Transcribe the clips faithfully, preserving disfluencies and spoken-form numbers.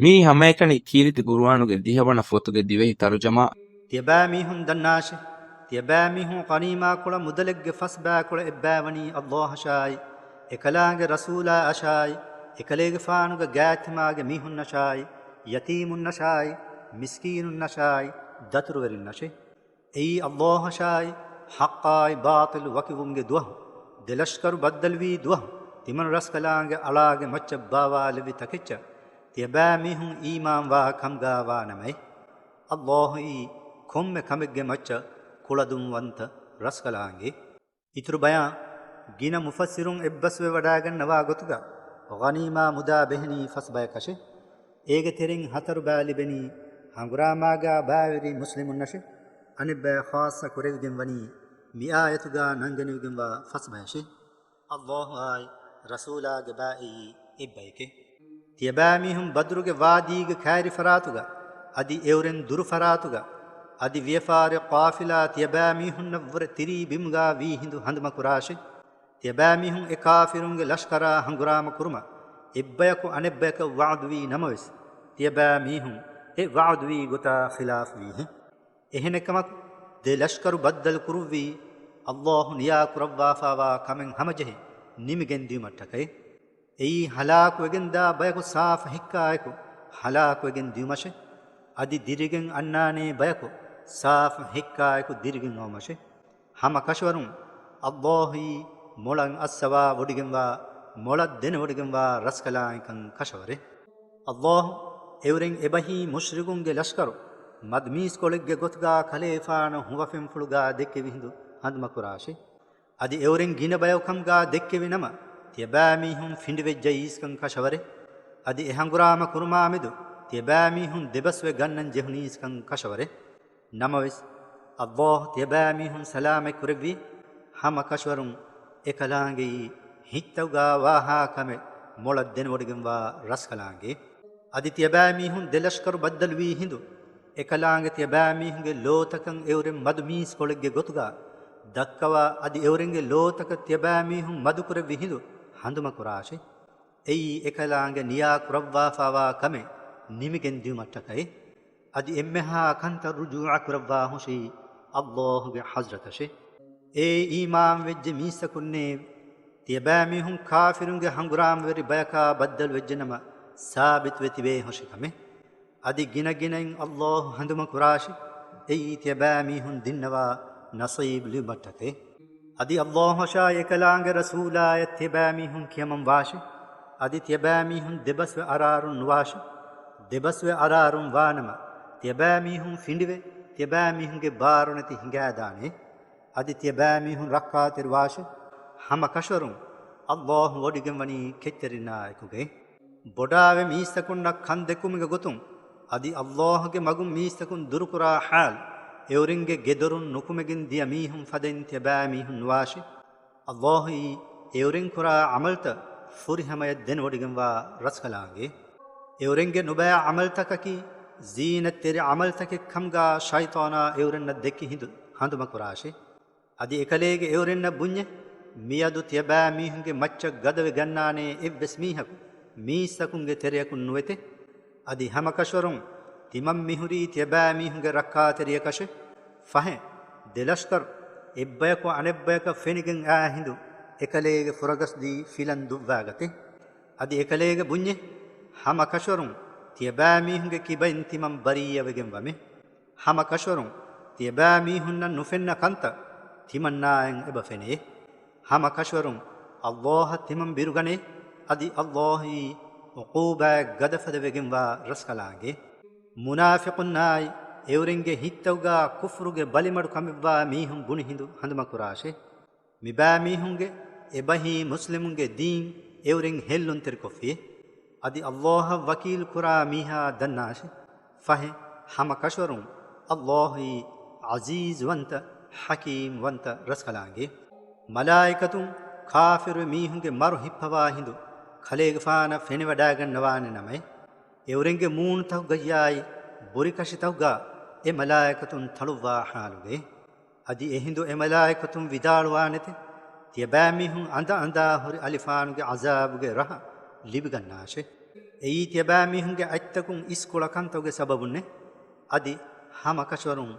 މިއީ ހަމައެކަނި ކީރިތި ޤުރުއާނުގެ ދިހަވަނަ ފޮތުގެ ދިވެހި ތަރުޖަމާ. ތިޔަބައިމީހުން ދަންނާށި! ތިޔަބައިމީހުން ޣަނީމާ ކުޅަ މުދަލެއްގެ ފަސް ބައިކުޅަ އެއްބައިވަނީ ﷲ އަށާއި، އެކަލާނގެ ރަސޫލާ އަށާއި، އެކަލޭގެފާނުގެ ގާތްތިމާގެ މީހުންނަށާއި، ޔަތީމުންނަށާއި، މިސްކީނުންނަށާއި، ދަތުރުވެރިންނަށެ. އެއީ ﷲ އަށާއި، ޙައްޤާއި ބާޠިލު ވަކިވުމުގެ ދުވަހު، ދެލަޝްކަރު ބައްދަލުވީ ދުވަހު، ތިމަން ރަސްކަލާނގެ އަޅާގެ މައްޗަށް ބާވާލެއްވި ތަކެއްޗަށް، ތިޔަބައިމީހުން އީމާންވާ ކަމުގާ ވާނަމައެ. ﷲ އީ ކޮންމެ ކަމެއްގެ މައްޗަށް ކުޅަދުންވަންތަ ރަސްކަލާނގެ. އިތުރު ބަޔާން. ގިނަ މުފައްސިރުން އެއްބަސްވެވަޑައިގަންނަވާ ގޮތުގަ، ޣަނީމާ މުދާ ބެހެނީ ފަސް ބަޔަކަށެ. އޭގެ ތެރެއިން ހަތަރު ބައި ލިބެނީ ހަނގުރާމާގާ ބައިވެރި މުސްލިމުންނަށެ. އަނެއްބަޔަށް ޚާއްޞަ ކުރެވިގެން ވަނީ މި އާޔަތުގާ ނަންގެނެވިގެންވާ ފަސް ބަޔަށެ. ﷲ އާއި ރަސޫލާގެ ބައި އެއީ އެއްބަޔެކެ. ތިޔަބައިމީހުން ބަދުރުގެ ވާދީގެ ކައިރި ފަރާތުގަ، އަދި އެއުރެން ދުރު ފަރާތުގަ، އަދި ވިޔަފާރި ޤާފިލާ ތިޔަބައިމީހުންނަށްވުރެ ތިރީ ބިމުގާ ވީ ހިނދު ހަނދުމަކުރާށި! ތިޔަބައިމީހުން އެ ކާފިރުންގެ ލަޝްކަރާ ހަނގުރާމަ ކުރުމަށް އެއްބަޔަކު އަނެއްބަޔަކަށް ވަޢުދުވީ ނަމަވެސް، ތިޔަބައިމީހުން އެ ވަޢުދުވީ ގޮތާ ޚިލާފުވީހެ. އެހެނެއްކަމަކު، ދެ ލަޝްކަރު ބައްދަލު ކުރުއްވީ، ﷲ ނިޔާ ކުރައްވާފާވާ ކަމެއް ހަމަޖެހި ނިމިގެން ދިޔުމަށްޓަކައި. އެއީ ހަލާކުވެގެންދާ ބަޔަކު ސާފު ހިއްކާއެކު ހަލާކުވެގެން ދިޔުމަށެ. އަދި ދިރިގެން އަންނާނޭ ބަޔަކު ސާފު ހިއްކާއެކު ދިރިގެން އައުމަށެ. ހަމަ ކަށަވަރުން، ﷲ އީ މޮޅަށް އައްސަވާ ވޮޑިގެންވާ، މޮޅަށް ދެނެވޮޑިގެންވާ ރަސްކަލާނގެކަން ކަށަވަރެ. ﷲ އެއުރެން އެބަހީ މުޝްރިކުންގެ ލަޝްކަރު މަދުމީސްކޮޅެއްގެ ގޮތުގާ ކަލޭފާނަށް ހުވަފެންފުޅުގާ ދެއްކެވި ހިނދު ހަނދުމަކުރާށި! އަދި އެއުރެން ގިނަ ބަޔަކު ކަމުގާ ދެއްކެވި ނަމަ، ތިޔަބައިމީހުން ފިނޑިވެއްޖައީސްކަން ކަށަވަރެ. އަދި އެ ހަނގުރާމަ ކުރުމާމެދު، ތިޔަބައިމީހުން ދެބަސްވެ ގަންނަން ޖެހުނީސްކަން ކަށަވަރެ. ނަމަވެސް، ﷲ ތިޔަބައިމީހުން ސަލާމަތް ކުރެއްވީ، ހަމަ ކަށަވަރުން އެކަލާނގެއީ ހިތްތަކުގާ ވާހާ ކަމެއް މޮޅަށް ދެނެވޮޑިގެންވާ ރަސްކަލާނގެ. އަދި ތިޔަބައިމީހުން ދެ ލަޝްކަރު ބައްދަލުވީ ހިނދު، އެކަލާނގެ ތިޔަބައިމީހުންގެ ލޯތަކަށް އެއުރެން މަދު މީސްކޮޅެއްގެ ގޮތުގާ ދައްކަވާ، އަދި އެއުރެންގެ ލޯތަކަށް ތިޔަބައިމީހުން މަދުކުރެއްވި ހިނދު ހަނދުމަކުރާށި! އެއީ އެކަލާނގެ ނިޔާ ކުރައްވާފާވާ ކަމެއް ނިމިގެން ދިޔުމަށްޓަކައި. އަދި އެންމެހާ ކަންތައް ރުޖޫޢަ ކުރައްވާ ހުށީ ﷲ ގެ ޙަޟްރަތަށެ. އޭ އީމާންވެއްޖެ މީސްތަކުންނޭ! ތިޔަބައިމީހުން ކާފިރުންގެ ހަނގުރާމަވެރި ބަޔަކާ ބައްދަލުވެއްޖެނަމަ، ސާބިތުވެ ތިބޭ ހުށި ކަމެއް. އަދި ގިނަގިނައިން ﷲ ހަނދުމަކުރާށި! އެއީ ތިޔަބައިމީހުން ދިންނަވާ ނަޞީބު ލިބުމަށްޓަކައި. އަދި ﷲ އަށާއި އެކަލާނގެ ރަސޫލާއަށް ތިޔަބައިމީހުން ކިޔަމަން ވާށި! އަދި ތިޔަބައިމީހުން ދެބަސްވެ އަރާރުން ނުވާށި! ދެބަސްވެ އަރާރުން ވާނަމަ، ތިޔަބައިމީހުން ފިނޑިވެ، ތިޔަބައިމީހުންގެ ބާރުނެތި ހިނގާދާނެ. އަދި ތިޔަބައިމީހުން ރައްކާތެރިވާށި! ހަމަ ކަށަވަރުން ﷲ ވޮޑިގެންވަނީ ކެތްތެރިންނާއެކުގައި. ބޮޑާވެ މީސްތަކުންނަށް ކަންދެއްކުމުގެ ގޮތުން، އަދި ﷲގެ މަގުން މީސްތަކުން ދުރުކުރާ ޙާލު، އެއުރެންގެ ގެދޮރުން ނުކުމެގެން ދިޔަ މީހުން ފަދައިން ތިޔަބައިމީހުން ނުވާށި! ﷲ އީ އެއުރެން ކުރާ ޢަމަލުތައް ފުރިހަމަޔަށް ދެނެވޮޑިގެންވާ ރަސްކަލާނގެ. އެއުރެންގެ ނުބައި ޢަމަލުތަކަކީ ޒީނަތްތެރި ޢަމަލުތަކެއް ކަމުގާ ޝައިޠާނާ އެއުރެންނަށް ދެއްކި ހިނދު ހަނދުމަކުރާށި! އަދި އެކަލޭގެ އެއުރެންނަށް ބުންޏެ، މިއަދު ތިޔަބައިމީހުންގެ މައްޗަށް ގަދަވެ ގަންނާނޭ އެއްވެސް މީހަކު މީސްތަކުންގެ ތެރެއަކުން ނުވެތެ. އަދި ހަމަކަށަވަރުން ތިމަން މިހުރީ ތިޔަބައިމީހުންގެ ރައްކާތެރިޔަކަށެ. ފަހެ، ދެލަޝްކަރު އެއްބަޔަކު އަނެއްބަޔަކަށް ފެނިގެން އާ ހިނދު އެކަލޭގެ ފުރަގަސްދީ ފިލަން ދުއްވާގަތެ. އަދި އެކަލޭގެ ބުންޏެ، ހަމަކަށަވަރުން ތިޔަބައިމީހުންގެ ކިބައިން ތިމަން ބަރީއަވެގެން ވަމެ. ހަމަ ކަށަވަރުން ތިޔަބައިމީހުންނަށް ނުފެންނަ ކަންތައް ތިމަންނާއަށް އެބަ ފެނޭ. ހަމަ ކަށަވަރުން ﷲ އަށް ތިމަން ބިރުގަނޭ. އަދި ﷲ އީ ޢުޤޫބާތް ގަދަފަދަ ވެގެންވާ ރަސްކަލާނގެ. މުނާފިޤުންނާއި އެއުރެންގެ ހިތްތަކުގާ ކުފްރުގެ ބަލިމަޑު ކަމެއްވާ މީހުން ބުނި ހިނދު ހަނދުމަކުރާށޭ. މިބައިމީހުންގެ އެބަހީ މުސްލިމުންގެ ދީން އެއުރެން ހެއްލުންތެރިކޮށްފި. އަދި ﷲ އަށް ވަކީލު ކުރާ މީހާ ދަންނާށި. ފަހެ، ހަމަ ކަށަވަރުން ﷲ އީ ޢަޒީޒުވަންތަ، ޙަކީމްވަންތަ ރަސްކަލާނގެ. މަލާއިކަތުން ކާފިރު މީހުންގެ މަރު ހިއްޕަވާ ހިނދު ކަލޭގެފާނަށް ފެނިވަޑައިގަންނަވާނެ ނަމައެ، އެއުރެންގެ މޫނުތަކުގައްޔާއި ބުރިކަށިތަކުގަ އެ މަލާއިކަތުން ތަޅުއްވާ ޙާލުގައި. އަދި އެހިނދު އެ މަލާއިކަތުން ވިދާޅުވާނެތެ، ތިޔަބައިމީހުން އަނދަ އަނދާ ހުރި އަލިފާނުގެ ޢަޒާބުގެ ރަހަ ލިބިގަންނާށެ. އެއީ ތިޔަބައިމީހުންގެ އަތްތަކުން އިސްކޮޅަކަންތަކުގެ ސަބަބުންނޭ. އަދި ހަމަކަށަވަރުން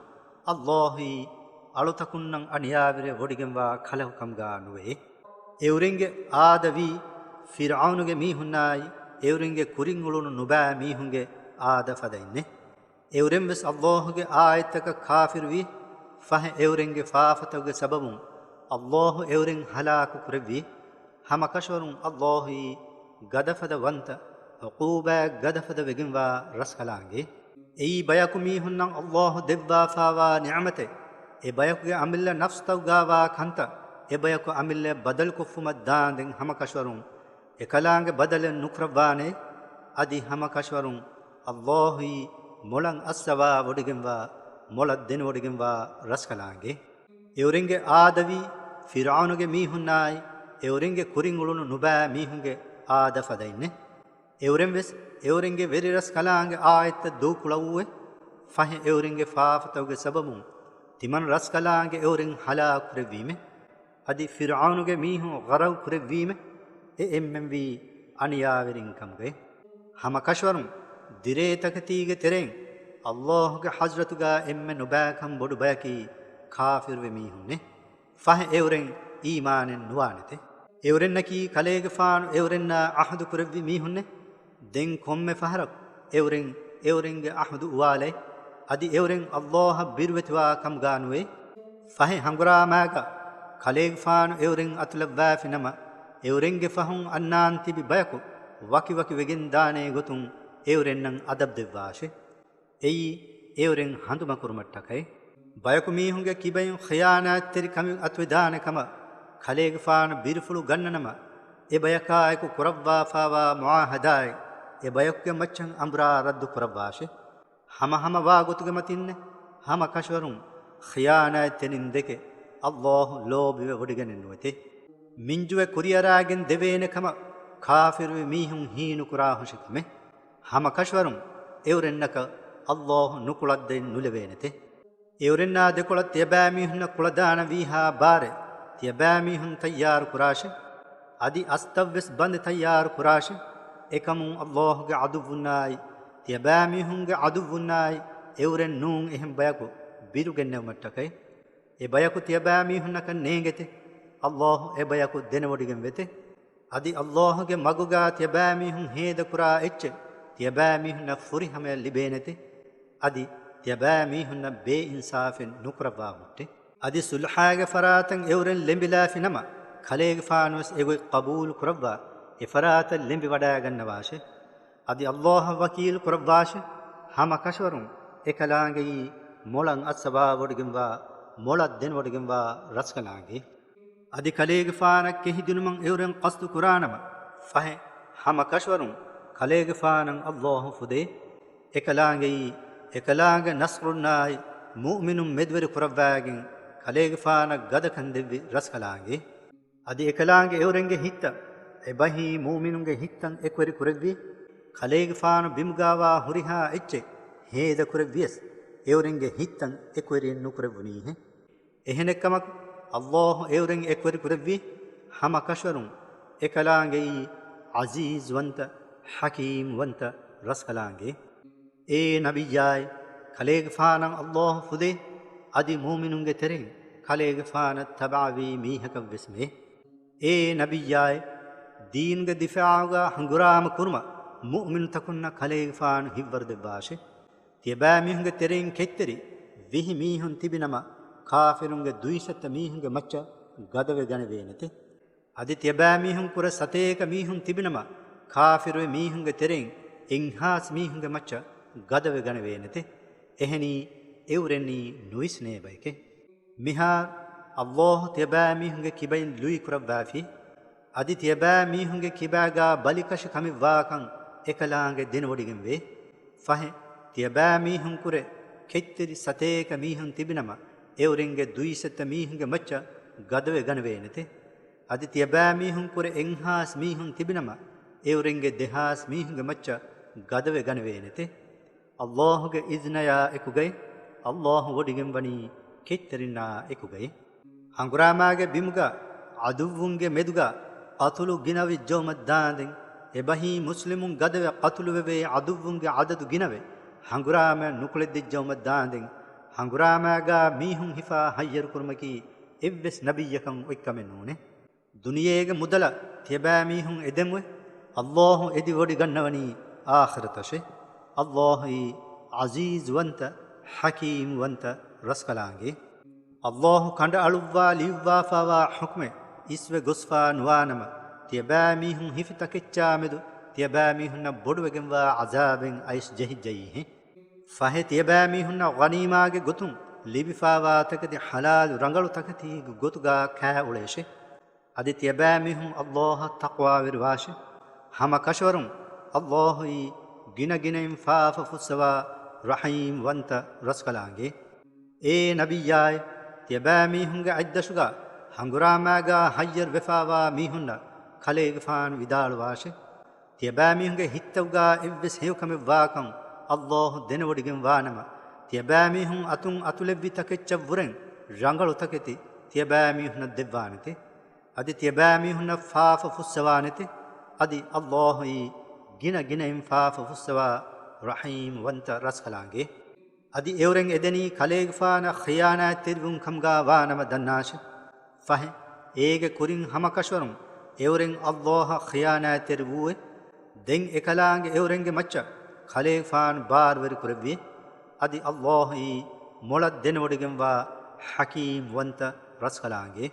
އައްލާހުއީ އަޅުތަކުންނަށް އަނިޔާވެރިވެ ވޮޑިގެންވާ ކަލަކު ކަމުގަ ނުވޭ. އެއުރެންގެ އާދަވީ ފިރްޢައުނުގެ މީހުންނާއި އެއުރެންގެ ކުރިން އުޅުނު ނުބައި މީހުންގެ އާދަ ފަދައިންނޭ. އެއުރެން ވެސް އައްލާހުގެ އާޔަތްތަކަށް ކާފިރުވި. ފަހެ އެއުރެންގެ ފާފަތަކުގެ ސަބަބުން އައްލާހު އެއުރެން ހަލާކު ކުރެއްވި. ހަމަކަށަވަރުން އައްލާހުއީ ގަދަފަދަ ވަންތަ، ޢުޤޫބާތް ގަދަފަދަ ވެގެންވާ ރަސްކަލާނގެ. އެއީ ބަޔަކު މީހުންނަށް އައްލާހު ދެއްވާފާވާ ނިޢުމަތެއް. އެ ބަޔަކުގެ އަމިއްލަ ނަފްސުތަކުގާވާ ކަންތައް އެ ބަޔަކު އަމިއްލަ ބަދަލުކޮށްފުމަށް ދާންދެން ހަމަކަށަވަރުން އެކަލާނގެ ބަދަލެއް ނުކުރައްވާނެ. އަދި ހަމަކަށަވަރުން އައްލާހުއީ މޮޅަށް އައްސަވާ ވޮޑިގެންވާ މޮޅަށް ދެނެވޮޑިގެންވާ ރަސްކަލާނގެ. އެއުރެންގެ އާދަވީ ފިރްޢައުނުގެ މީހުންނާއި އެއުރެންގެ ކުރިން އުޅުނު ނުބައި މީހުންގެ އާދަ ފަދައިންނޭ. އެއުރެން ވެސް އެއުރެންގެ ވެރި ރަސްކަލާނގެ އާޔަތްތައް ދޫކުޅައްވުއެ. ފަހެ އެއުރެންގެ ފާފަތަކުގެ ސަބަބުން ތިމަން ރަސްކަލާނގެ އެއުރެން ހަލާކު ކުރެއްވީމެ. އަދި ފިރްޢައުނުގެ މީހުން ޣަރަޤު ކުރެއްވީމެ. އެ އެންމެންވީ އަނިޔާވެރިން ކަމުގައި. ހަމަކަށަވަރުން ދިރޭތަކެތީގެ ތެރެއިން އައްލާހުގެ ޙަޟްރަތުގާ އެންމެ ނުބައިކަން ބޮޑު ބަޔަކީ ކާފިރުވި މީހުންނޭ. ފަހެ އެއުރެން އީމާނެއް ނުވާނެތެ. އެއުރެންނަކީ ކަލޭގެފާނު އެއުރެންނާ ޢަހުދު ކުރެއްވި މީހުންނޭ. ދެން ކޮންމެ ފަހަރަކު އެއުރެން އެއުރެންގެ ޢަހުދު އުވާލައި، އަދި އެއުރެން އައްލާހަށް ބިރުވެތިވާ ކަމުގާ ނުވޭ. ފަހެ ހަނގުރާމާގަ ކަލޭގެފާނު އެއުރެން އަތުލައްވާފި ނަމަ، އެއުރެންގެ ފަހުން އަންނާން ތިބި ބަޔަކު ވަކިވަކި ވެގެން ދާނޭ ގޮތުން އެއުރެންނަށް އަދަބް ދެއްވާށެ. އެއީ އެއުރެން ހަނދުމަކުރުމަށްޓަކައި. ބަޔަކު މީހުންގެ ކިބައިން ޚިޔާނާތްތެރި ކަމެއް އަތުވެދާނެ ކަމަށް ކަލޭގެފާނު ބިރުފުޅު ގަންނަނަމަ، އެ ބަޔަކާއެކު ކުރައްވާފާވާ މުޢާހަދާއެއް އެ ބަޔަކުގެ މައްޗަށް އަނބުރާ ރައްދު ކުރައްވާށެ. ހަމަހަމަވާ ގޮތުގެ މަތިންނެ. ހަމަ ކަށަވަރުން ޚިޔާނާތްތެރިން ދެކެ އައްލާހު ލޯބިވެ ވޮޑިގަނެއް ނުވެތެ. މިންޖުވެ ކުރިއަރާގެން ދެވޭނެ ކަމަށް ކާފިރުވި މީހުން ހީނުކުރާ ހުށިކަމެއް. ހަމަ ކަށަވަރުން އެއުރެންނަކަށް އައްލާހު ނުކުޅައްދައެއް ނުލެވޭނެތެ. އެއުރެންނާ ދެކޮޅަށް ތިޔަބައިމީހުންނަށް ކުޅަދާނަ ވީހާ ބާރެއް ތިޔަބައިމީހުން ތައްޔާރު ކުރާށެ. އަދި އަސްތައް ވެސް ބަނދެ ތައްޔާރު ކުރާށެ. އެކަމުން އައްލާހުގެ ޢަދުއްވުންނާއި ތިޔަބައިމީހުންގެ ޢަދުއްވުންނާއި އެއުރެން ނޫން އެހެން ބަޔަކު ބިރުގެންނެވުމަށްޓަކައި. އެ ބަޔަކު ތިޔަބައިމީހުންނަކަށް ނޭނގެތެ. އައްލާހު އެ ބަޔަކު ދެނެވޮޑިގެން ވެތެ. އަދި އައްލާހުގެ މަގުގާ ތިޔަބައިމީހުން ހޭދަކުރާ އެއްޗެއް ތިޔަބައިމީހުންނަށް ފުރިހަމަޔަށް ލިބޭނެތެ. އަދި ތިޔަބައިމީހުންނަށް ބޭއިންސާފެއް ނުކުރައްވާ ހުއްޓެ. އަދި ޞުލްޙާގެ ފަރާތަށް އެއުރެން ލެނބިލާފި ނަމަ، ކަލޭގެފާނުވެސް އެގޮތް ޤަބޫލު ކުރައްވާ، އެފަރާތަށް ލެނބިވަޑައިގަންނަވާށެ. އަދި އައްލާހަށް ވަކީލު ކުރައްވާށެ. ހަމަ ކަށަވަރުން އެކަލާނގެއީ މޮޅަށް އައްސަވާވޮޑިގެންވާ، މޮޅަށް ދެނެވޮޑިގެންވާ ރަސްކަލާނގެ. އަދި ކަލޭގެފާނަށް ކެހިދިނުމަށް އެއުރެން ޤަޞްދު ކުރާނަމަ، ފަހެ ހަމަ ކަށަވަރުން ކަލޭގެފާނަށް އައްލާހު ފުދޭ. އެކަލާނގެއީ، އެކަލާނގެ ނަޞްރުންނާއި މުއުމިނުން މެދުވެރި ކުރައްވާގެން ކަލޭގެފާނަށް ގަދަކަން ދެއްވި ރަސްކަލާނގެ. އަދި އެކަލާނގެ އެއުރެންގެ ހިތްތައް އެބަހީ މުއުމިނުންގެ ހިތްތައް އެކުވެރި ކުރެއްވި، ކަލޭގެފާނު ބިމުގާވާ ހުރިހާ އެއްޗެއް ހޭދަ ކުރެއްވިޔަސް، އެއުރެންގެ ހިތްތައް އެކުވެރިއެއް ނުކުރެއްވުނީހެ. އެހެނެއްކަމަކު، އައްލާހު އެއުރެން އެކުވެރި ކުރެއްވި، ހަމަ ކަށަވަރުން އެކަލާނގެއީ ޢަޒީޒުވަންތަ، ޙަކީމްވަންތަ ރަސްކަލާނގެ. އޭ ނަބިއްޔާއޭ، ކަލޭގެފާނަށް އައްލާހު ފުދޭ، އަދި މުއުމިނުންގެ ތެރެއިން ކަލޭގެފާނަށް ތަބަޢަވީ މީހަކަށް ވެސް މެ. އޭ ނަބިއްޔާއޭ، ދީންގެ ދިފާޢުގަ ހަނގުރާމަ ކުރުމަށް މުއުމިނުތަކުންނަށް ކަލޭގެފާނު ހިތްވަރު ދެއްވާށެ. ތިޔަބައިމީހުންގެ ތެރެއިން ކެތްތެރި ވިހި މީހުން ތިބިނަމަ، ކާފިރުންގެ ދުއިސައްތަ މީހުންގެ މައްޗަށް ގަދަވެ ގަނެވޭނެތެ. އަދި ތިޔަބައިމީހުން ކުރެ ސަތޭކަ މީހުން ތިބިނަމަ، ކާފިރުވި މީހުންގެ ތެރެއިން އެއްހާސް މީހުންގެ މައްޗަށް ގަދަވެ ގަނެވޭނެތެ. އެހެނީ، އެއުރެނީ ނުވިސްނޭ ބަޔެކޭ. މިހާރު އައްލާހު ތިޔަބައިމީހުންގެ ކިބައިން ލުއި ކުރައްވާފި، އަދި ތިޔަބައިމީހުންގެ ކިބާގާ ބަލިކަށި ކަމެއްވާކަން އެކަލާނގެ ދެނެވޮޑިގެންވޭ. ފަހެ، ތިޔަބައިމީހުން ކުރެ ކެތްތެރި ސަތޭކަ މީހުން ތިބިނަމަ، އެއުރެންގެ ދުއިސައްތަ މީހުންގެ މައްޗަށް ގަދަވެ ގަނެވޭނެތެ. އަދި ތިޔަބައިމީހުން ކުރެ އެއްހާސް މީހުން ތިބިނަމަ، އެއުރެންގެ ދެހާސް މީހުންގެ މައްޗަށް ގަދަވެ ގަނެވޭނެތެ. އައްލާހުގެ އިޒްނަޔާ އެކުގައި، އައްލާހު ވޮޑިގެންވަނީ ކެތްތެރިންނާ އެކުގައި. ހަނގުރާމާގެ ބިމުގަ ޢަދުއްވުންގެ މެދުގަ ޤަތުލު ގިނަވިއްޖައުމަށް ދާނދެން، އެބަހީ މުސްލިމުން ގަދަވެ ޤަތުލުވެވޭ ޢަދުއްވުންގެ ޢަދަދު ގިނަވެ، ހަނގުރާމައަށް ނުކުޅެއްދިއްޖައުމަށް ދާންދެން، ހަނގުރާމައިގާ މީހުން ހިފާ ހައްޔަރުކުރުމަކީ އެއްވެސް ނަބިއްޔަކަށް އޮތްކަމެއް ނޫނޭ. ދުނިޔޭގެ މުދަލަށް ތިޔަބައިމީހުން އެދެމުވެ، ﷲ އެދިވޮޑިގަންނަވަނީ އާޚިރަތަށޭ. ﷲ އީ ޢަޒީޒުވަންތަ، ޙަކީމްވަންތަ ރަސްކަލާނގެ. ﷲ ކަނޑައަޅުއްވާ ލިޔުއްވާފާވާ ޙުކުމެއް އިސްވެ ގޮސްފާ ނުވާނަމަ، ތިޔަބައިމީހުން ހިފި ތަކެއްޗާމެދު ތިޔަބައިމީހުންނަށް ބޮޑުވެގެންވާ ޢަޒާބެއް އައިސް ޖެހިއްޖައީހެން. ފަހެ ތިޔަބައިމީހުންނަށް ޣަނީމާގެ ގޮތުން ލިބިފާވާ ތަކެތި ޙަލާލު ރަނގަޅު ތަކެތީގެ ގޮތުގާ ކާ އުޅޭށެ. އަދި ތިޔަބައިމީހުން ﷲ އަށް ތަޤްވާވެރިވާށެ. ހަމަ ކަށަވަރުން ﷲ އީ ގިނަގިނައިން ފާފަ ފުއްސަވާ ރަޙީމްވަންތަ ރަސްކަލާނގެ. އޭ ނަބިއްޔާއޭ، ތިޔަބައިމީހުންގެ އަތްދަށުގާ ހަނގުރާމައިގާ ހައްޔަރުވެފާވާ މީހުންނަށް ކަލޭގެފާނު ވިދާޅުވާށެ. ތިޔަބައިމީހުންގެ ހިތްތަކުގާ އެއްވެސް ހެޔޮކަމެއް ވާކަން ﷲ ދެނެވޮޑިގެން ވާނަމަ، ތިޔަބައިމީހުން އަތުން އަތުލެއްވި ތަކެއްޗަށްވުރެން ރަނގަޅު ތަކެތި ތިޔަބައިމީހުންނަށް ދެއްވާނެތެ. އަދި ތިޔަބައިމީހުންނަށް ފާފަ ފުއްސަވާނެތެ. އަދި ﷲ އީ ގިނަ ގިނައިން ފާފަ ފުއްސަވާ ރަޙީމް ވަންތަ ރަސްކަލާނގެ. އަދި އެއުރެން އެދެނީ ކަލޭގެފާނަށް ޚިޔާނާތްތެރިވުން ކަމުގާ ވާނަމަ ދަންނާށެ. ފަހެ، އޭގެ ކުރިން ހަމަކަށަވަރުން އެއުރެން ﷲ އަށް ޚިޔާނާތްތެރި ވޫއެ. ދެން އެކަލާނގެ އެއުރެންގެ މައްޗަށް ކަލޭގެފާނު ބާރުވެރި ކުރެއްވިއެ. އަދި ﷲ އީ މޮޅަށް ދެނެވޮޑިގެންވާ ޙަކީމް ވަންތަ ރަސްކަލާނގެ.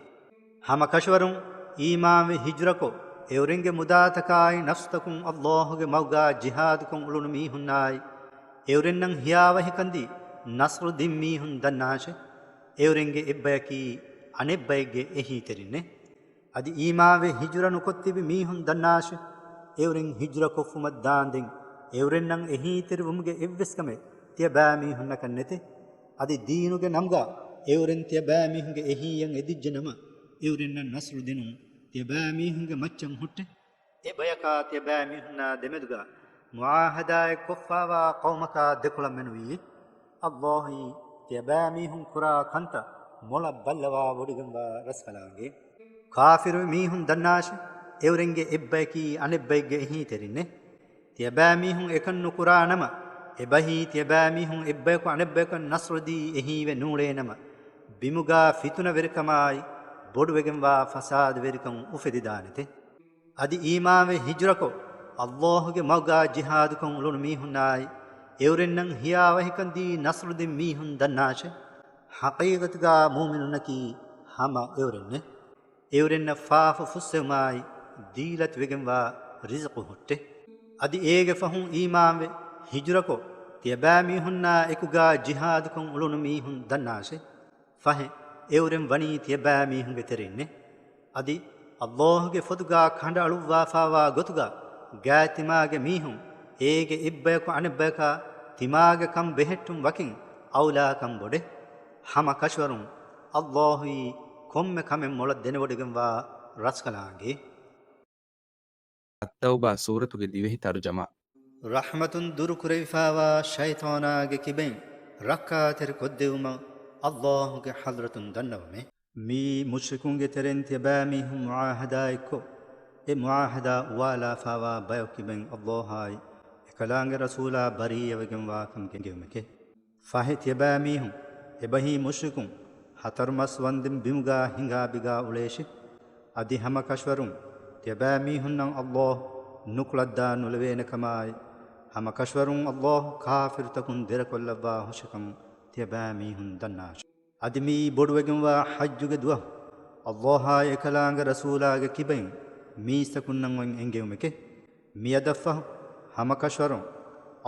ހަމަކަށަވަރުން އީމާންވެ ހިޖުރަކޮށް، އެއުރެންގެ މުދާތަކާއި ނަފްސުތަކުން ﷲ ގެ މަގުގާ ޖިހާދުކޮށް އުޅުނު މީހުންނާއި، އެއުރެންނަށް ހިޔާވަހިކަންދީ ނަޞްރު ދިން މީހުން ދަންނާށެ. އެއުރެންގެ އެއްބަޔަކީ އަނެއްބައެއްގެ އެހީތެރިންނޭ. އަދި އީމާންވެ ހިޖުރަ ނުކޮށްތިބި މީހުން ދަންނާށެ. އެއުރެން ހިޖުރަކޮށްފުމަށް ދާންދެން، އެއުރެންނަށް އެހީތެރިވުމުގެ އެއްވެސް ކަމެއް ތިޔަބައިމީހުންނަކަށް ނެތޭ. އަދި ދީނުގެ ނަމުގާ އެއުރެން ތިޔަބައިމީހުންގެ އެހީއަށް އެދިއްޖެ ނަމަ، އެއުރެންނަށް ނަޞްރު ދިނުން ތިޔަބައިމީހުންގެ މައްޗަށް ހުއްޓޭ. އެ ބަޔަކާ ތިޔަބައިމީހުންނާ ދެމެދުގާ މުޢާހަދާއެއް ކޮށްފާވާ ޤައުމަކާ ދެކޮޅަށް މެނުވީ. ﷲ އީ ތިޔަބައިމީހުން ކުރާ ކަންތައް މޮޅަށް ބައްލަވާ ވޮޑިގެންވާ ރަސްކަލާނގެ. ކާފިރުވި މީހުން ދަންނާށެ، އެއުރެންގެ އެއްބަޔަކީ އަނެއްބައެއްގެ އެހީތެރިންނޭ. ތިޔަބައިމީހުން އެކަން ނުކުރާ ނަމަ، އެބަހީ ތިޔަބައިމީހުން އެއްބަޔަކު އަނެއްބަޔަކަށް ނަޞްރުދީ އެހީވެ ނޫޅޭ ނަމަ، ބިމުގާ ފިތުނަވެރިކަމާއި، ބޮޑުވެގެންވާ ފަސާދަވެރިކަން އުފެދިދާނެތެ. އަދި އީމާންވެ ހިޖުރަކޮށް، ﷲ ގެ މަގުގާ ޖިހާދުކޮށް އުޅުނު މީހުންނާއި، އެއުރެންނަށް ހިޔާވަހިކަންދީ ނަޞްރުދިން މީހުން ދަންނާށެ. ޙަޤީޤަތުގާ މުއުމިނުންނަކީ ހަމަ އެއުރެންނޭ. އެއުރެންނަށް ފާފަ ފުއްސެވުމާއި، ދީލަތުވެގެންވާ ރިޒުޤު ހުއްޓޭ. އަދި އޭގެ ފަހުން އީމާންވެ، ހިޖުރަކޮށް، ތިޔަބައިމީހުންނާ އެކުގާ ޖިހާދުކޮށް އުޅުނު މީހުން ދަންނާށެ. ފަހެ، އެއުރެން ވަނީ ތިޔަބައިމީހުންގެ ތެރެއިންނޭ. އަދި، ﷲ ގެ ފޮތުގާ ކަނޑައަޅުއްވާފާވާ ގޮތުގާ، ގާތްތިމާގެ މީހުން، އޭގެ އެއްބަޔަކު އަނެއްބަޔަކާ، ތިމާގެ ކަން ބެހެއްޓުން ވަކިން އައުލާކަން ބޮޑޭ. ހަމަ ކަށަވަރުން، ﷲ އީ ކޮންމެ ކަމެއް މޮޅަށް ދެނެވޮޑިގެންވާ ރަސްކަލާނގެ. އައްތައުބާ ސޫރަތުގެ ދިވެހި ތަރުޖަމާ. ރަޙްމަތުން ދުރުކުރެވިފާވާ ޝައިޠާނާގެ ކިބައިން ރައްކާތެރި ކޮށްދެވުމަށް ﷲ ގެ ޙަޟްރަތުން ދަންނަވަމޭ. މިއީ މުޝްރިކުންގެ ތެރެއިން ތިޔަބައިމީހުން މުޢާހަދާއެއްކޮށް، އެ މުޢާހަދާ އުވާލާފާވާ ބަޔަކު ކިބައިން ﷲ އާއި އެކަލާނގެ ރަސޫލާ ބަރީއަވެގެންވާކަން ގެންގެވުމެކޭ. ފަހެ ތިޔަބައިމީހުން، އެބަހީ މުޝްރިކުން، ހަތަރު މަސް ވަންދެން ބިމުގާ ހިނގާބިގާ އުޅޭށި. އަދި ހަމަ ކަށަވަރުން، ތިޔަބައިމީހުންނަށް ﷲ ނުކުޅައްދާ ނުލެވޭނެކަމާއި، ހަމަ ކަށަވަރުން ﷲ ކާފިރުތަކުން ދެރަކޮށްލައްވާ ހުށިކަން ތިޔަބައިމީހުން ދަންނާށި. އަދި މިއީ ބޮޑުވެގެންވާ ޙައްޖުގެ ދުވަހު، ﷲ އާއި އެކަލާނގެ ރަސޫލާގެ ކިބައިން މީސްތަކުންނަށް އޮތް އެންގެވުމެކޭ. މިއަދަށްފަހު، ހަމަ ކަށަވަރުން،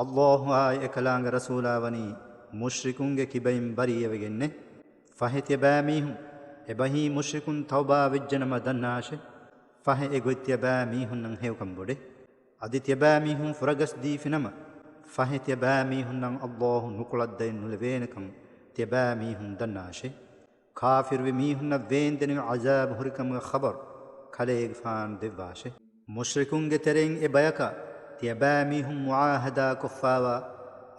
ﷲ އާއި އެކަލާނގެ ރަސޫލާ ވަނީ މުޝްރިކުންގެ ކިބައިން ބަރީއަވެގެންނޭ. ފަހެ ތިޔަބައިމީހުން، އެބަހީ މުޝްރިކުން ތައުބާ ވެއްޖެނަމަ ދަންނާށެ. ފަހެ އެގޮތް ތިޔަބައިމީހުންނަށް ހެޔޮކަން ބޮޑޭ. އަދި ތިޔަބައިމީހުން ފުރަގަސްދީފިނަމަ، ފަހެ ތިޔަބައިމީހުންނަށް ﷲ ނުކުޅައްދައެއް ނުލެވޭނެކަން ތިޔަބައިމީހުން ދަންނާށޭ. ކާފިރުވި މީހުންނަށް ވޭންދެނިވި ޢަޒާބު ހުރިކަމުގެ ޚަބަރު ކަލޭގެފާނު ދެއްވާށޭ. މުޝްރިކުންގެ ތެރެއިން އެ ބަޔަކަށް ތިޔަބައިމީހުން މުޢާހަދާ ކޮށްފާވާ،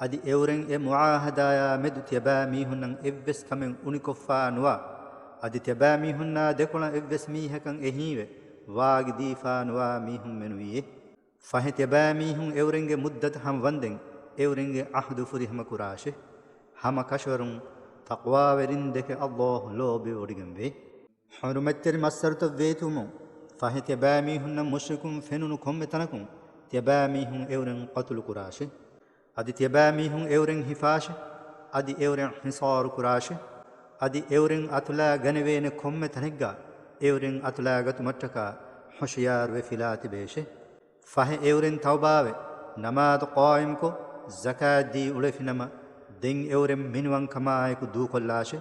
އަދި އެއުރެން އެ މުޢާހަދާޔާ މެދު ތިޔަބައިމީހުންނަށް އެއްވެސް ކަމެއް އުނިކޮށްފާ ނުވާ، އަދި ތިޔަބައިމީހުންނާ ދެކޮޅަށް އެއްވެސް މީހަކަށް އެހީވެ ވާގިދީފާ ނުވާ މީހުން މެނުވީއޭ. ފަހެ ތިޔަބައިމީހުން އެއުރެންގެ މުއްދަތު ހަމަވަންދެން އެއުރެންގެ އަހުދު ފުރިހަމަ ކުރާށޭ. ހަމަ ކަށަވަރުން ތަޤްވާވެރިން ދެކެ ﷲ ލޯބިވެވޮޑިގެންވޭ. ޙުރުމަތްތެރި މައްސަރުތައް ވޭތުވުމުން ފަހެ ތިޔަބައިމީހުންނަށް މުޝްރިކުން ފެނުނު ކޮންމެ ތަނަކުން ތިޔަބައިމީހުން އެއުރެން ޤަތުލު ކުރާށޭ. އަދި ތިޔަބައިމީހުން އެއުރެން ހިފާށޭ. އަދި އެއުރެން ހިޞާރު ކުރާށޭ. އަދި އެއުރެން އަތުލާ ގަނެވޭނެ ކޮންމެ ތަނެއްގަ އެއުރެން އަތުލާގަތުމަށްޓަކާ ހުޝިޔާރުވެ ފިލާތިބޭށޭ. ފަހެ އެއުރެން ތައުބާވެ، ނަމާދު ޤާއިމްކޮށް، ޒަކާތްދީ އުޅެފިނަމަ، ދެން އެއުރެން މިނިވަންކަމާއެކު ދޫކޮށްލާށޭ.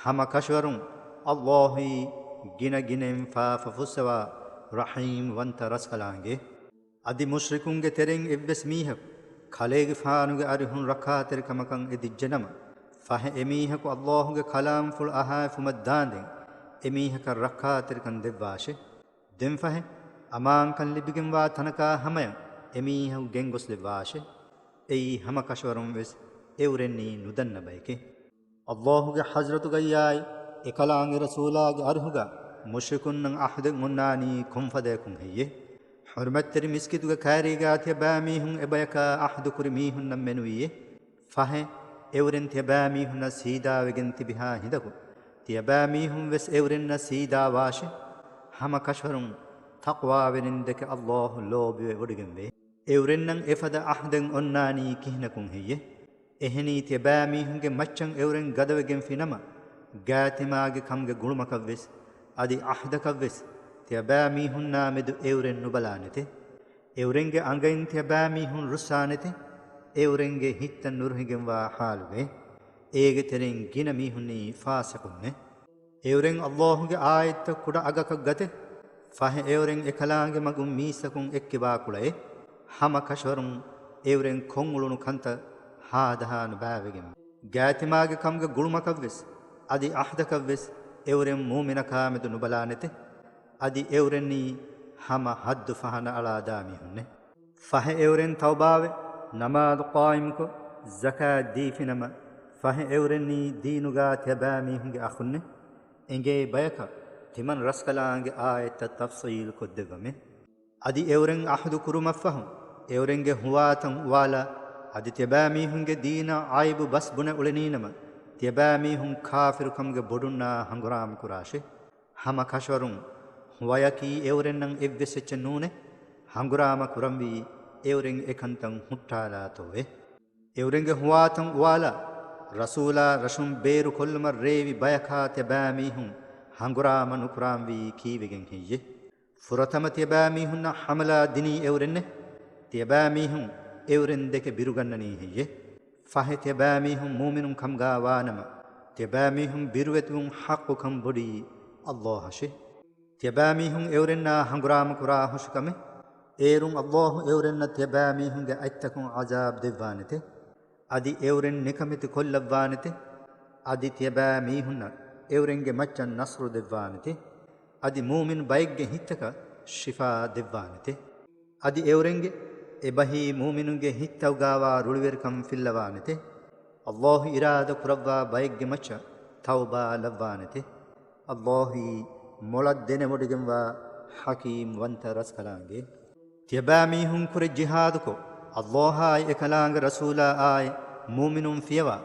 ހަމަ ކަށަވަރުން ﷲއީ ގިނަ ގިނައިން ފާފަ ފުއްސަވާ ރަޙީމް ވަންތަ ރަސްކަލާނގެ. އަދި މުޝްރިކުންގެ ތެރެއިން އެއްވެސް މީހަކު ކަލޭގެފާނުގެ އަރިހުން ރައްކާތެރިކަމަކަށް އެ ދިއްޖެނަމަ، ފަހެ އެމީހަކު ﷲގެ ކަލާމްފުޅު އަހާފުމަށް ދާންދެން އެމީހަކަށް ރައްކާތެރިކަން ދެއްވާށޭ. ދެން ފަހެ އަމާންކަން ލިބިގެންވާ ތަނަކާ ހަމަޔަށް އެމީހަކު ގެންގޮސްލެއްވާށޭ. އެއީ ހަމަ ކަށަވަރުން ވެސް އެއުރެންނީ ނުދަންނަ ބަޔެކޭ. ﷲގެ ޙަޟްރަތުގައްޔާއި އެކަލާނގެ ރަސޫލާގެ އަރިހުގަ މުޝްރިކުންނަށް އަހުދެއް އޮންނާނީ ކޮންފަދަޔަކުން ހެއްޔޭ؟ ޙުރުމަތްތެރި މިސްކިތުގެ ކައިރީގަ ތިޔަބައިމީހުން އެބަޔަކާ އަހުދުކުރި މީހުންނަށް މެނުވީއޭ. ފަހެ އެއުރެން ތިޔަބައިމީހުންނަށް ސީދާވެގެން ތިބިހާ ހިނދަކު، ތިޔަބައިމީހުން ވެސް އެއުރެންނަށް ސީދާވާށޭ. ހަމަ ކަށަވަރުން ތަޤްވާވެރިން ދެކެ ﷲ ލޯބިވެވޮޑިގެންވޭ. އެއުރެންނަށް އެފަދަ އަހުދެއް އޮންނާނީ ކިހިނަކުން ހެއްޔޭ؟ އެހެނީ ތިޔަބައިމީހުންގެ މައްޗަށް އެއުރެން ގަދަވެގެންފިނަމަ، ގާތިމާގެ ކަމުގެ ގުޅުމަކަށްވެސް، އަދި އަހުދަކަށްވެސް ތިޔަބައިމީހުންނާމެދު އެއުރެން ނުބަލާނެތެ. އެއުރެންގެ އަނގައިން ތިޔަބައިމީހުން ރުއްސާނެތެ. އެއުރެންގެ ހިތްތައް ނުރުހިގެންވާ ޙާލުގައި. އޭގެ ތެރެއިން ގިނަ މީހުންނީ ފާސިޤުންނޭ. އެއުރެން ﷲގެ އާޔަތްތައް ކުޑަ އަގަކަށް ގަތެ. ފަހެ އެއުރެން އެކަލާނގެ މަގުން މީސްތަކުން އެއްކިބާ ކުޅައެ. ހަމަ ކަށަވަރުން އެއުރެން ކޮށްއުޅުނު ކަންތައް ހާދަހާ ނުބައިވެގެން. ގާތިމާގެ ކަމުގެ ގުޅުމަކަށްވެސް، އަދި އަހުދަކަށްވެސް އެއުރެން މޫމިނަކާމެދު ނުބަލާނެތެ. އަދި އެއުރެންނީ ހަމަ ޙައްދު ފަހަނަ އަޅާދާ މީހުންނޭ. ފަހެ އެއުރެން ތައުބާވެ، ނަމާދު ޤާއިމްކޮށް، ޒަކާތް ދީފިނަމަ، ފަހެ އެއުރެންނީ ދީނުގާ ތިޔަބައިމީހުންގެ އަޚުންނޭ. އެނގޭ ބަޔަކަށް ތިމަން ރަސްކަލާނގެ އާޔަތްތައް ތަފްޞީލް ކޮށްދެއްވަމޭ. އަދި އެއުރެން އަހުދު ކުރުމަށްފަހު، އެއުރެންގެ ހުވާތަން އުވާލާ، އަދި ތިޔަބައިމީހުންގެ ދީނަށް ޢައިބު ބަސް ބުނެ އުޅެނީނަމަ، ތިޔަބައިމީހުން ކާފިރުކަމުގެ ބޮޑުންނާ ހަނގުރާމަ ކުރާށޭ. ހަމަ ކަށަވަރުން ހުވަޔަކީ އެއުރެންނަށް އެއްވެސް އެއްޗެއް ނޫނޭ. ހަނގުރާމަ ކުރަންވީ އެއުރެން އެކަންތައް ހުއްޓާލާތޯއޭ. އެއުރެންގެ ހުވާތަން އުވާލާ، ރަސޫލާ ރަށުން ބޭރުކޮށްލުމަށް ރޭވި ބަޔަކާ ތިޔަބައިމީހުން ހަނގުރާމަ ނުކުރާންވީ ކީއްވެގެން ހެއްޔޭ؟ ފުރަތަމަ ތިޔަބައިމީހުންނަށް ޙަމަލާ ދިނީ އެއުރެންނޭ. ތިޔަބައިމީހުން އެއުރެން ދެކެ ބިރުގަންނަނީ ހެއްޔޭ؟ ފަހެ ތިޔަބައިމީހުން މޫމިނުން ކަމުގާ ވާނަމަ، ތިޔަބައިމީހުން ބިރުވެތިވުން ޙައްޤުކަން ބޮޑީ ﷲ އަށޭ. ތިޔަބައިމީހުން އެއުރެންނާ ހަނގުރާމަ ކުރާ ހުށިކަމެއް. އޭރުން ﷲ އެއުރެންނަށް ތިޔަބައިމީހުންގެ އަތްތަކުން ޢަޒާބް ދެއްވާނެތެ. އަދި އެއުރެން ނިކަމެތި ކޮށްލައްވާނެތެ. އަދި ތިޔަބައިމީހުންނަށް އެއުރެންގެ މައްޗަށް ނަޞްރު ދެއްވާނެތެ. އަދި މޫމިން ބައެއްގެ ހިތްތަކަށް ޝިފާ ދެއްވާނެތެ. އަދި އެއުރެންގެ އެބަހީ މޫމިނުންގެ ހިތްތައުގާވާ ރުޅިވެރިކަން ފިއްލަވާނެތެ. ﷲ އިރާދަ ކުރައްވާ ބައެއްގެ މައްޗަށް ތައުބާ ލައްވާނެތެ. ﷲއީ މޮޅަށް ދެނެވޮޑިގެންވާ ޙަކީމް ވަންތަ ރަސްކަލާނގެ. ތިޔަބައިމީހުން ކުރެ ޖިހާދުކޮށް، ﷲއާއި އެކަލާނގެ ރަސޫލާއާއި މޫމިނުން ފިޔަވާ،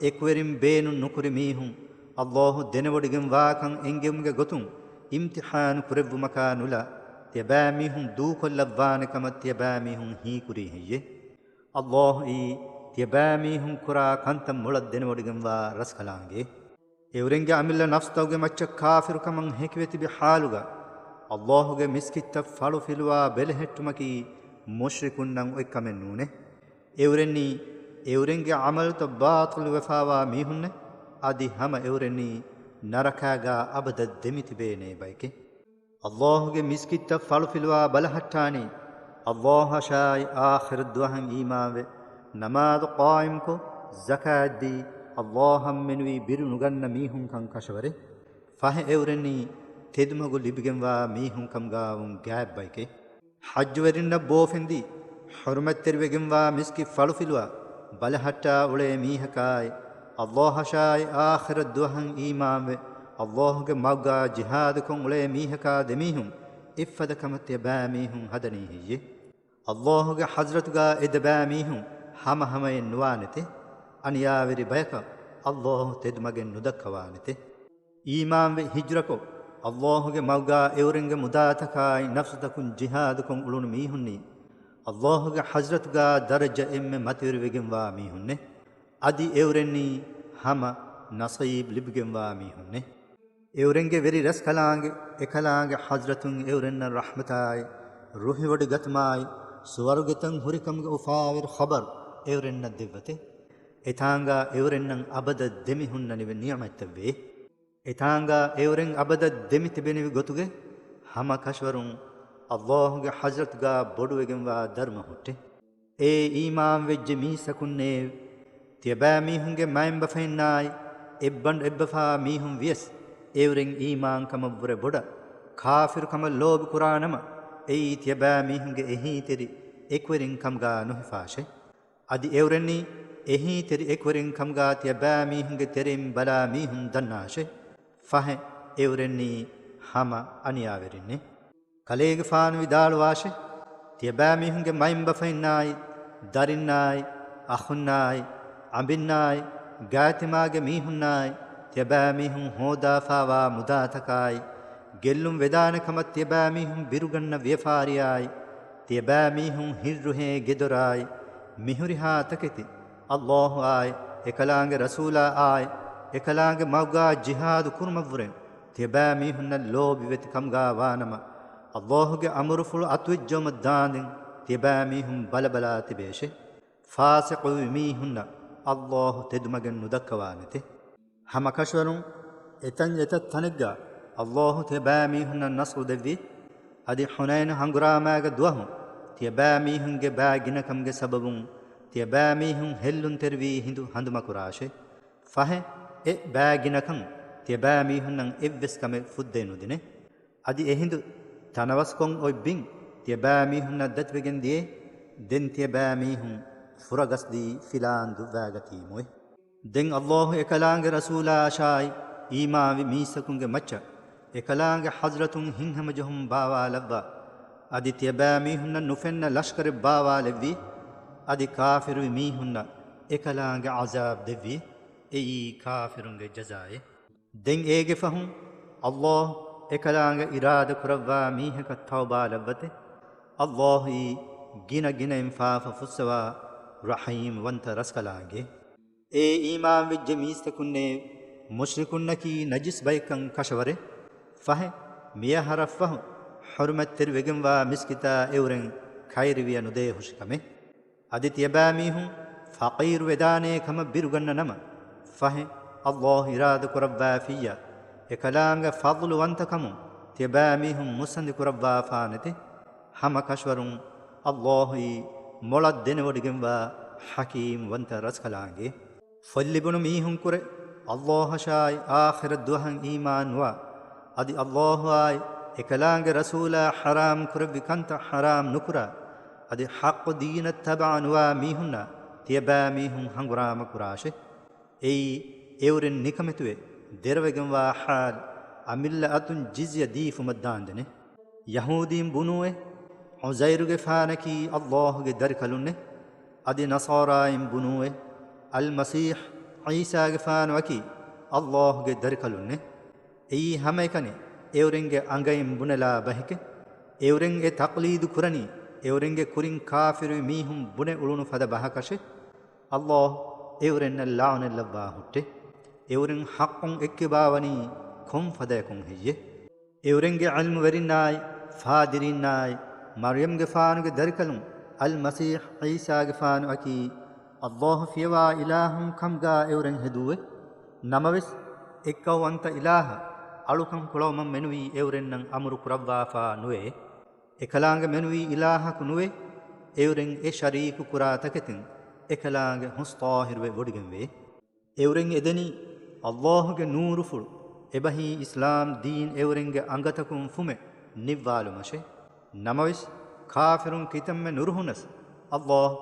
އެކުވެރިން ބޭނުން ނުކުރި މީހުން، ﷲ ދެނެވޮޑިގެންވާކަން އެންގެވުމުގެ ގޮތުން އިމްތިޙާނު ކުރެއްވުމަކާ ނުލާ، ތިޔަބައިމީހުން ދޫކޮށްލައްވާނެ ކަމަށް ތިޔަބައިމީހުން ހީކުރީ ހެއްޔޭ؟ ﷲއީ ތިޔަބައިމީހުން ކުރާ ކަންތައް މޮޅަށް ދެނެވޮޑިގެންވާ ރަސްކަލާނގެ. އެއުރެންގެ އަމިއްލަ ނަފްސްތަކުގެ މައްޗަށް ކާފިރުކަމަށް ހެކިވެތިބި ޙާލުގަ، ﷲގެ މިސްކިތްތައް ފަޅުފިލުވާ ބެލެހެއްޓުމަކީ މުޝްރިކުންނަށް އޮތްކަމެއް ނޫނޭ. އެއުރެންނީ އެއުރެންގެ ޢަމަލުތައް ބާޠިލުވެފާވާ މީހުންނޭ. އަދި ހަމަ އެއުރެންނީ ނަރަކާގާ އަބަދަށް ދެމިތިބޭނޭ ބައެކޭ. ﷲގެ މިސްކިތްތައް ފަޅުފިލުވާ ބަލަހައްޓާނީ، ﷲއަށާއި އާޚިރަތް ދުވަހަށް އީމާންވެ، ނަމާދު ޤާއިމްކޮށް، ޒަކާތްދީ، ﷲއަށް މެނުވީ ބިރު ނުގަންނަ މީހުންކަން ކަށަވަރޭ. ފަހެ އެއުރެންނީ ތެދުމަގު ލިބިގެންވާ މީހުންކަމުގާވުން ގާތްބައެކޭ. ޙައްޖުވެރިންނަށް ބޯފެންދީ، ޙުރުމަތްތެރިވެގެންވާ މިސްކިތް ފަޅުފިލުވާ ބަލަހައްޓާ އުޅޭ މީހަކާއި، ﷲއަށާއި އާޚިރަތް ދުވަހަށް އީމާންވެ، ﷲގެ މަގުގާ ޖިހާދުކޮށް އުޅޭ މީހަކާ ދެމީހުން އެއްފަދަ ކަމަށް ތިޔަބައިމީހުން ހަދަނީ ހެއްޔޭ؟ ﷲ ގެ ޙަޟްރަތުގާ އެ ދެބައިމީހުން ހަމަހަމައެއް ނުވާނެތެ. އަނިޔާވެރި ބަޔަކަށް ﷲ ތެދުމަގެއް ނުދައްކަވާނެތެ. އީމާންވެ ހިޖްރަކޮށް، ﷲ ގެ މަގުގާ އެއުރެންގެ މުދާތަކާއި ނަފްސުތަކުން ޖިހާދުކޮށް އުޅުނު މީހުންނީ، ﷲ ގެ ޙަޟްރަތުގާ ދަރަޖަ އެންމެ މަތިވެރިވެގެންވާ މީހުންނޭ. އަދި އެއުރެންނީ ހަމަ ނަޞީބު ލިބިގެންވާ މީހުންނޭ. އެއުރެންގެ ވެރި ރަސްކަލާނގެ އެކަލާނގެ ޙަޟްރަތުން އެއުރެންނަށް ރަޙްމަތާއި، ރުހިވޮޑިގަތުމާއި، ސުވަރުގެތަން ހުރިކަމުގެ އުފާވެރި ޚަބަރު އެއުރެންނަށް ދެއްވަތެ. އެތާނގާ އެއުރެންނަށް އަބަދަށް ދެމިހުންނަނިވި ނިޢުމަތްތައްވޭ. އެތާނގާ އެއުރެން އަބަދަށް ދެމިތިބެނިވި ގޮތުގެ ހަމަ ކަށަވަރުން ﷲ ގެ ޙަޟްރަތުގާ ބޮޑުވެގެންވާ ދަރުމަ ހުއްޓޭ. އޭ އީމާންވެއްޖެ މީސްތަކުންނޭވެ! ތިޔަބައިމީހުންގެ މައިންބަފައިންނާއި، އެއްބަނޑު އެއްބަފާ މީހުން ވިޔަސް، އެއުރެން އީމާންކަމަށްވުރެ ބޮޑަށް، ކާފިރުކަމަށް ލޯބިކުރާނަމަ، އެއީ ތިޔަބައިމީހުންގެ އެހީތެރި އެކުވެރިން ކަމުގާ ނުހިފާށޭ. އަދި އެއުރެންނީ އެހީތެރި އެކުވެރިން ކަމުގާ ތިޔަބައިމީހުންގެ ތެރެއިން ބަލާ މީހުން ދަންނާށޭ. ފަހެ، އެއުރެންނީ ހަމަ އަނިޔާވެރިންނޭ. ކަލޭގެފާނު ވިދާޅުވާށޭ، ތިޔަބައިމީހުންގެ މައިންބަފައިންނާއި، ދަރިންނާއި، އަޚުންނާއި، އަނބިންނާއި، ގާތިމާގެ މީހުންނާއި، ތިޔަބައިމީހުން ހޯދާފާވާ މުދާތަކާއި، ގެއްލުން ވެދާނެ ކަމަށް ތިޔަބައިމީހުން ބިރުގަންނަ ވިޔަފާރިއާއި، ތިޔަބައިމީހުން ހިއްރުހޭ ގެދޮރާއި، މިހުރިހާ ތަކެތި، ﷲ އާއި، އެކަލާނގެ ރަސޫލާ އާއި، އެކަލާނގެ މަގުގާ ޖިހާދު ކުރުމަށްވުރެން، ތިޔަބައިމީހުންނަށް ލޯބިވެތި ކަމުގާ ވާނަމަ، ﷲ ގެ އަމުރުފުޅު އަތުވެއްޖައުމަށް ދާނދެން ތިޔަބައިމީހުން ބަލަބަލާ ތިބޭށޭ. ފާސިޤުވި މީހުންނަށް ﷲ ތެދުމަގެއް ނުދައްކަވާނެތެ. ހަމަ ކަށަވަރުން އެތަން އެތައް ތަނެއްގަ ﷲ ތިޔަބައިމީހުންނަށް ނަޞްރު ދެއްވި. އަދި ޙުނައިނު ހަނގުރާމާގެ ދުވަހު ތިޔަބައިމީހުންގެ ބައި ގިނަކަމުގެ ސަބަބުން ތިޔަބައިމީހުން ހެއްލުންތެރިވީ ހިނދު ހަނދުމަކުރާށޭ. ފަހެ، އެ ބައި ގިނަކަން ތިޔަބައިމީހުންނަށް އެއްވެސް ކަމެއް ފުއްދައެއް ނުދިނޭ. އަދި އެހިނދު ތަނަވަސްކޮށް އޮތް ބިން ތިޔަބައިމީހުންނަށް ދަތިވެގެން ދިޔައޭ. ދެން ތިޔަބައިމީހުން ފުރަގަސްދީ ފިލާން ދުއްވާގަތީމުއޭ. ދެން ﷲ އެކަލާނގެ ރަސޫލާ އަށާއި، އީމާންވި މީސްތަކުންގެ މައްޗަށް އެކަލާނގެ ޙަޟްރަތުން ހިތްހަމަޖެހުން ބާވާލައްވާ. އަދި ތިޔަބައިމީހުންނަށް ނުފެންނަ ލަޝްކަރެއް ބާވާލެއްވީ. އަދި ކާފިރުވި މީހުންނަށް އެކަލާނގެ ޢަޒާބް ދެއްވީ. އެއީ ކާފިރުންގެ ޖަޒާއޭ. ދެން އޭގެ ފަހުން ﷲ އެކަލާނގެ އިރާދަ ކުރައްވާ މީހަކަށް ތައުބާ ލައްވަތެ. ﷲ އީ ގިނަ ގިނައިން ފާފަ ފުއްސަވާ ރަޙީމް ވަންތަ ރަސްކަލާނގެ. އޭ އީމާންވެއްޖެ މީސްތަކުންނޭ، މުޝްރިކުންނަކީ ނަޖިސް ބައެއްކަން ކަށަވަރޭ. ފަހެ، މިއަހަރަށްފަހު ޙުރުމަތްތެރިވެގެންވާ މިސްކިތާ އެއުރެން ކައިރިވިޔަ ނުދޭ ހުށިކަމެއް. އަދި ތިޔަބައިމީހުން ފަޤީރު ވެދާނޭ ކަމަށް ބިރުގަންނަ ނަމަ، ފަހެ، ﷲ އިރާދަ ކުރައްވާފިއްޔާ، އެކަލާނގެ ފަޟްލު ވަންތަކަމުން ތިޔަބައިމީހުން މުއްސަނދި ކުރައްވާފާނެތެ. ހަމަ ކަށަވަރުން ﷲ އީ މޮޅަށް ދެނެވޮޑިގެންވާ ޙަކީމް ވަންތަ ރަސްކަލާނގެ. ފޮތްލިބުނު މީހުންކުރެ، ﷲ އަށާއި އާޚިރަތް ދުވަހަށް އީމާން ނުވާ، އަދި ﷲ އާއި އެކަލާނގެ ރަސޫލާ ޙަރާމް ކުރެއްވި ކަންތައް ޙަރާމް ނުކުރާ، އަދި ޙައްޤު ދީނަށް ތަބަޢަ ނުވާ މީހުންނާ ތިޔަބައިމީހުން ހަނގުރާމަ ކުރާށޭ. އެއީ އެއުރެން ނިކަމެތުވެ ދެރަވެގެންވާ ޙާލު، އަމިއްލަ އަތުން ޖިޒްޔަ ދީފުމަށް ދާންދެނެ. ޔަހޫދީން ބުނޫއެ، ޢުޒައިރުގެފާނަކީ ﷲ ގެ ދަރިކަލުންނެ. އަދި ނަޞާރާއިން ބުނޫއެ، އަލްމަސީޙް ޢީސާގެފާނުއަކީ ﷲ ގެ ދަރިކަލުންނެ. އެއީ ހަމައެކަނި އެއުރެންގެ އަނގައިން ބުނެލާ ބަހެކެ. އެއުރެން އެ ތަޤްލީދު ކުރަނީ އެއުރެންގެ ކުރިން ކާފިރުވި މީހުން ބުނެ އުޅުނު ފަދަ ބަހަކަށެ. ﷲ އެއުރެންނަށް ލަޢުނަތްލައްވާ ހުއްޓެ. އެއުރެން ޙައްޤުން އެއްކިބާވަނީ ކޮން ފަދަޔަކުން ހެއްޔެ؟ އެއުރެންގެ ޢިލްމުވެރިންނާއި، ފާދިރީންނާއި، މަރްޔަމްގެފާނުގެ ދަރިކަލުން އަލްމަސީޙް ޢީސާގެފާނުއަކީ ﷲ ފިޔަވާ އިލާހުން ކަމުގާ އެއުރެން ހެދޫއެ. ނަމަވެސް، އެއްކައުވަންތަ އިލާހަށް އަޅުކަން ކުޅަވުމަށް މެނުވީ އެއުރެންނަށް އަމުރު ކުރައްވާފާ ނުވެ. އެކަލާނގެ މެނުވީ އިލާހަކު ނުވެ، އެއުރެން އެ ޝަރީކު ކުރާ ތަކެތިން އެކަލާނގެ ހުސް ޠާހިރުވެ ވޮޑިގެންވޭ. އެއުރެން އެދެނީ ﷲ ގެ ނޫރުފުޅު، އެބަހީ އިސްލާމް ދީން އެއުރެންގެ އަނގަތަކުން ފުމެ ނިއްވާލުމަށެ. ނަމަވެސް، ކާފިރުން ކިތަންމެ ނުރުހުނަސް، ﷲ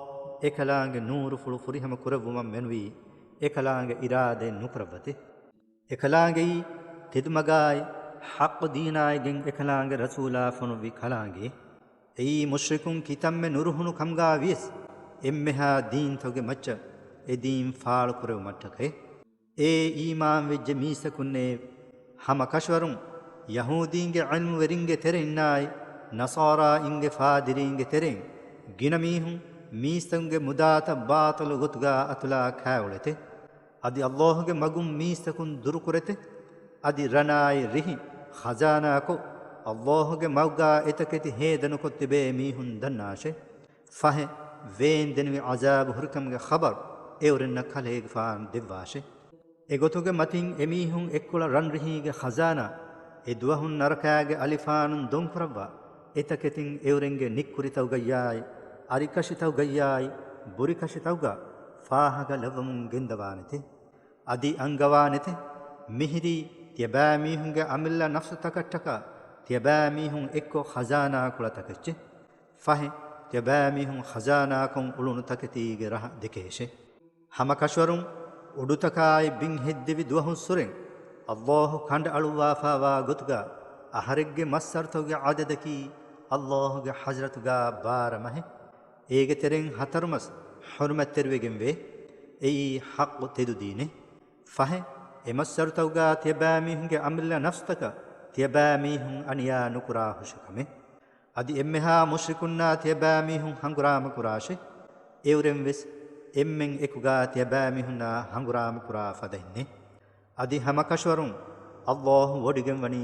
އެކަލާނގެ ނޫރުފުޅު ފުރިހަމަ ކުރެއްވުމަށް މެނުވީ އެކަލާނގެ އިރާދައެއް ނުކުރައްވަތެ. އެކަލާނގެއީ ތެދުމަގާއި، ޙައްޤު ދީނާއިގެން އެކަލާނގެ ރަސޫލާ ފޮނުއްވި ކަލާނގެ. އެއީ މުޝްރިކުން ކިތަންމެ ނުރުހުނު ކަމުގާ ވިޔަސް، އެންމެހާ ދީންތަކުގެ މައްޗަށް އެ ދީން ފާޅުކުރެވުމަށްޓަކައި. އޭ އީމާންވެއްޖެ މީސްތަކުންނޭ! ހަމަ ކަށަވަރުން ޔަހޫދީންގެ ޢިލްމުވެރިންގެ ތެރެއިންނާއި، ނަޞާރާއިންގެ ފާދިރީންގެ ތެރެއިން ގިނަ މީހުން މީސްތަކުންގެ މުދާތައް ބާޠިލު ގޮތުގާ އަތުލާ ކާއުޅެތެ. އަދި ﷲ ގެ މަގުން މީސްތަކުން ދުރުކުރެތެ. އަދި ރަނާއި ރިހި ޚަޒާނާކޮށް، ﷲ ގެ މަގުގާ އެތަކެތި ހޭދަނުކޮށްތިބޭ މީހުން ދަންނާށެ. ފަހެ، ވޭންދެނިވި ޢަޒާބު ހުރިކަމުގެ ޚަބަރު އެއުރެންނަށް ކަލޭގެފާނު ދެއްވާށެ. އެގޮތުގެ މަތިން އެމީހުން އެއްކޮޅަށް ރަންރިހީގެ ޚަޒާނާ، އެ ދުވަހުން ނަރަކާގެ އަލިފާނުން ދޮންކުރައްވާ އެތަކެތިން އެއުރެންގެ ނިއްކުރިތަކުގައްޔާއި، އަރިކަށިތަކުގައްޔާއި، ބުރިކަށިތަކުގަ ފާހަގަ ލައްވަމުން ގެންދަވާނެތެ. އަދި އަންގަވާނެތެ، މިހިރީ ތިޔަބައިމީހުންގެ އަމިއްލަ ނަފްސުތަކަށްޓަކާ ތިޔަބައިމީހުން އެއްކޮށް ޚަޒާނާ ކުޅަތަކެއްޗެ. ފަހެ، ތިޔަބައިމީހުން ޚަޒާނާކޮށް އުޅުނު ތަކެތީގެ ރަހަ ދެކޭށެ. ހަމަ ކަށަވަރުން އުޑުތަކާއި ބިން ހެއްދެވި ދުވަހުއްސުރެން، ﷲ ކަނޑައަޅުއްވާފާވާ ގޮތުގާ އަހަރެއްގެ މައްސަރުތަކުގެ ޢަދަދަކީ ﷲ ގެ ޙަޟްރަތުގާ ބާރަ މަހެއް. އޭގެ ތެރެއިން ހަތަރު މަސް ޙުރުމަތްތެރިވެގެންވޭ. އެއީ ޙައްޤު ތެދު ދީނެއް. ފަހެ، އެ މައްސަރުތަކުގާ ތިޔަބައިމީހުންގެ އަމިއްލަ ނަފްސުތަކަށް ތިޔަބައިމީހުން އަނިޔާ ނުކުރާހުށި ކަމެއް. އަދި އެންމެހާ މުޝްރިކުންނާ ތިޔަބައިމީހުން ހަނގުރާމަކުރާށޭ. އެއުރެން ވެސް އެންމެން އެކުގާ ތިޔަބައިމީހުންނާ ހަނގުރާމަކުރާ ފަދައިންނޭ. އަދި ހަމަކަށަވަރުން ﷲ ވޮޑިގެންވަނީ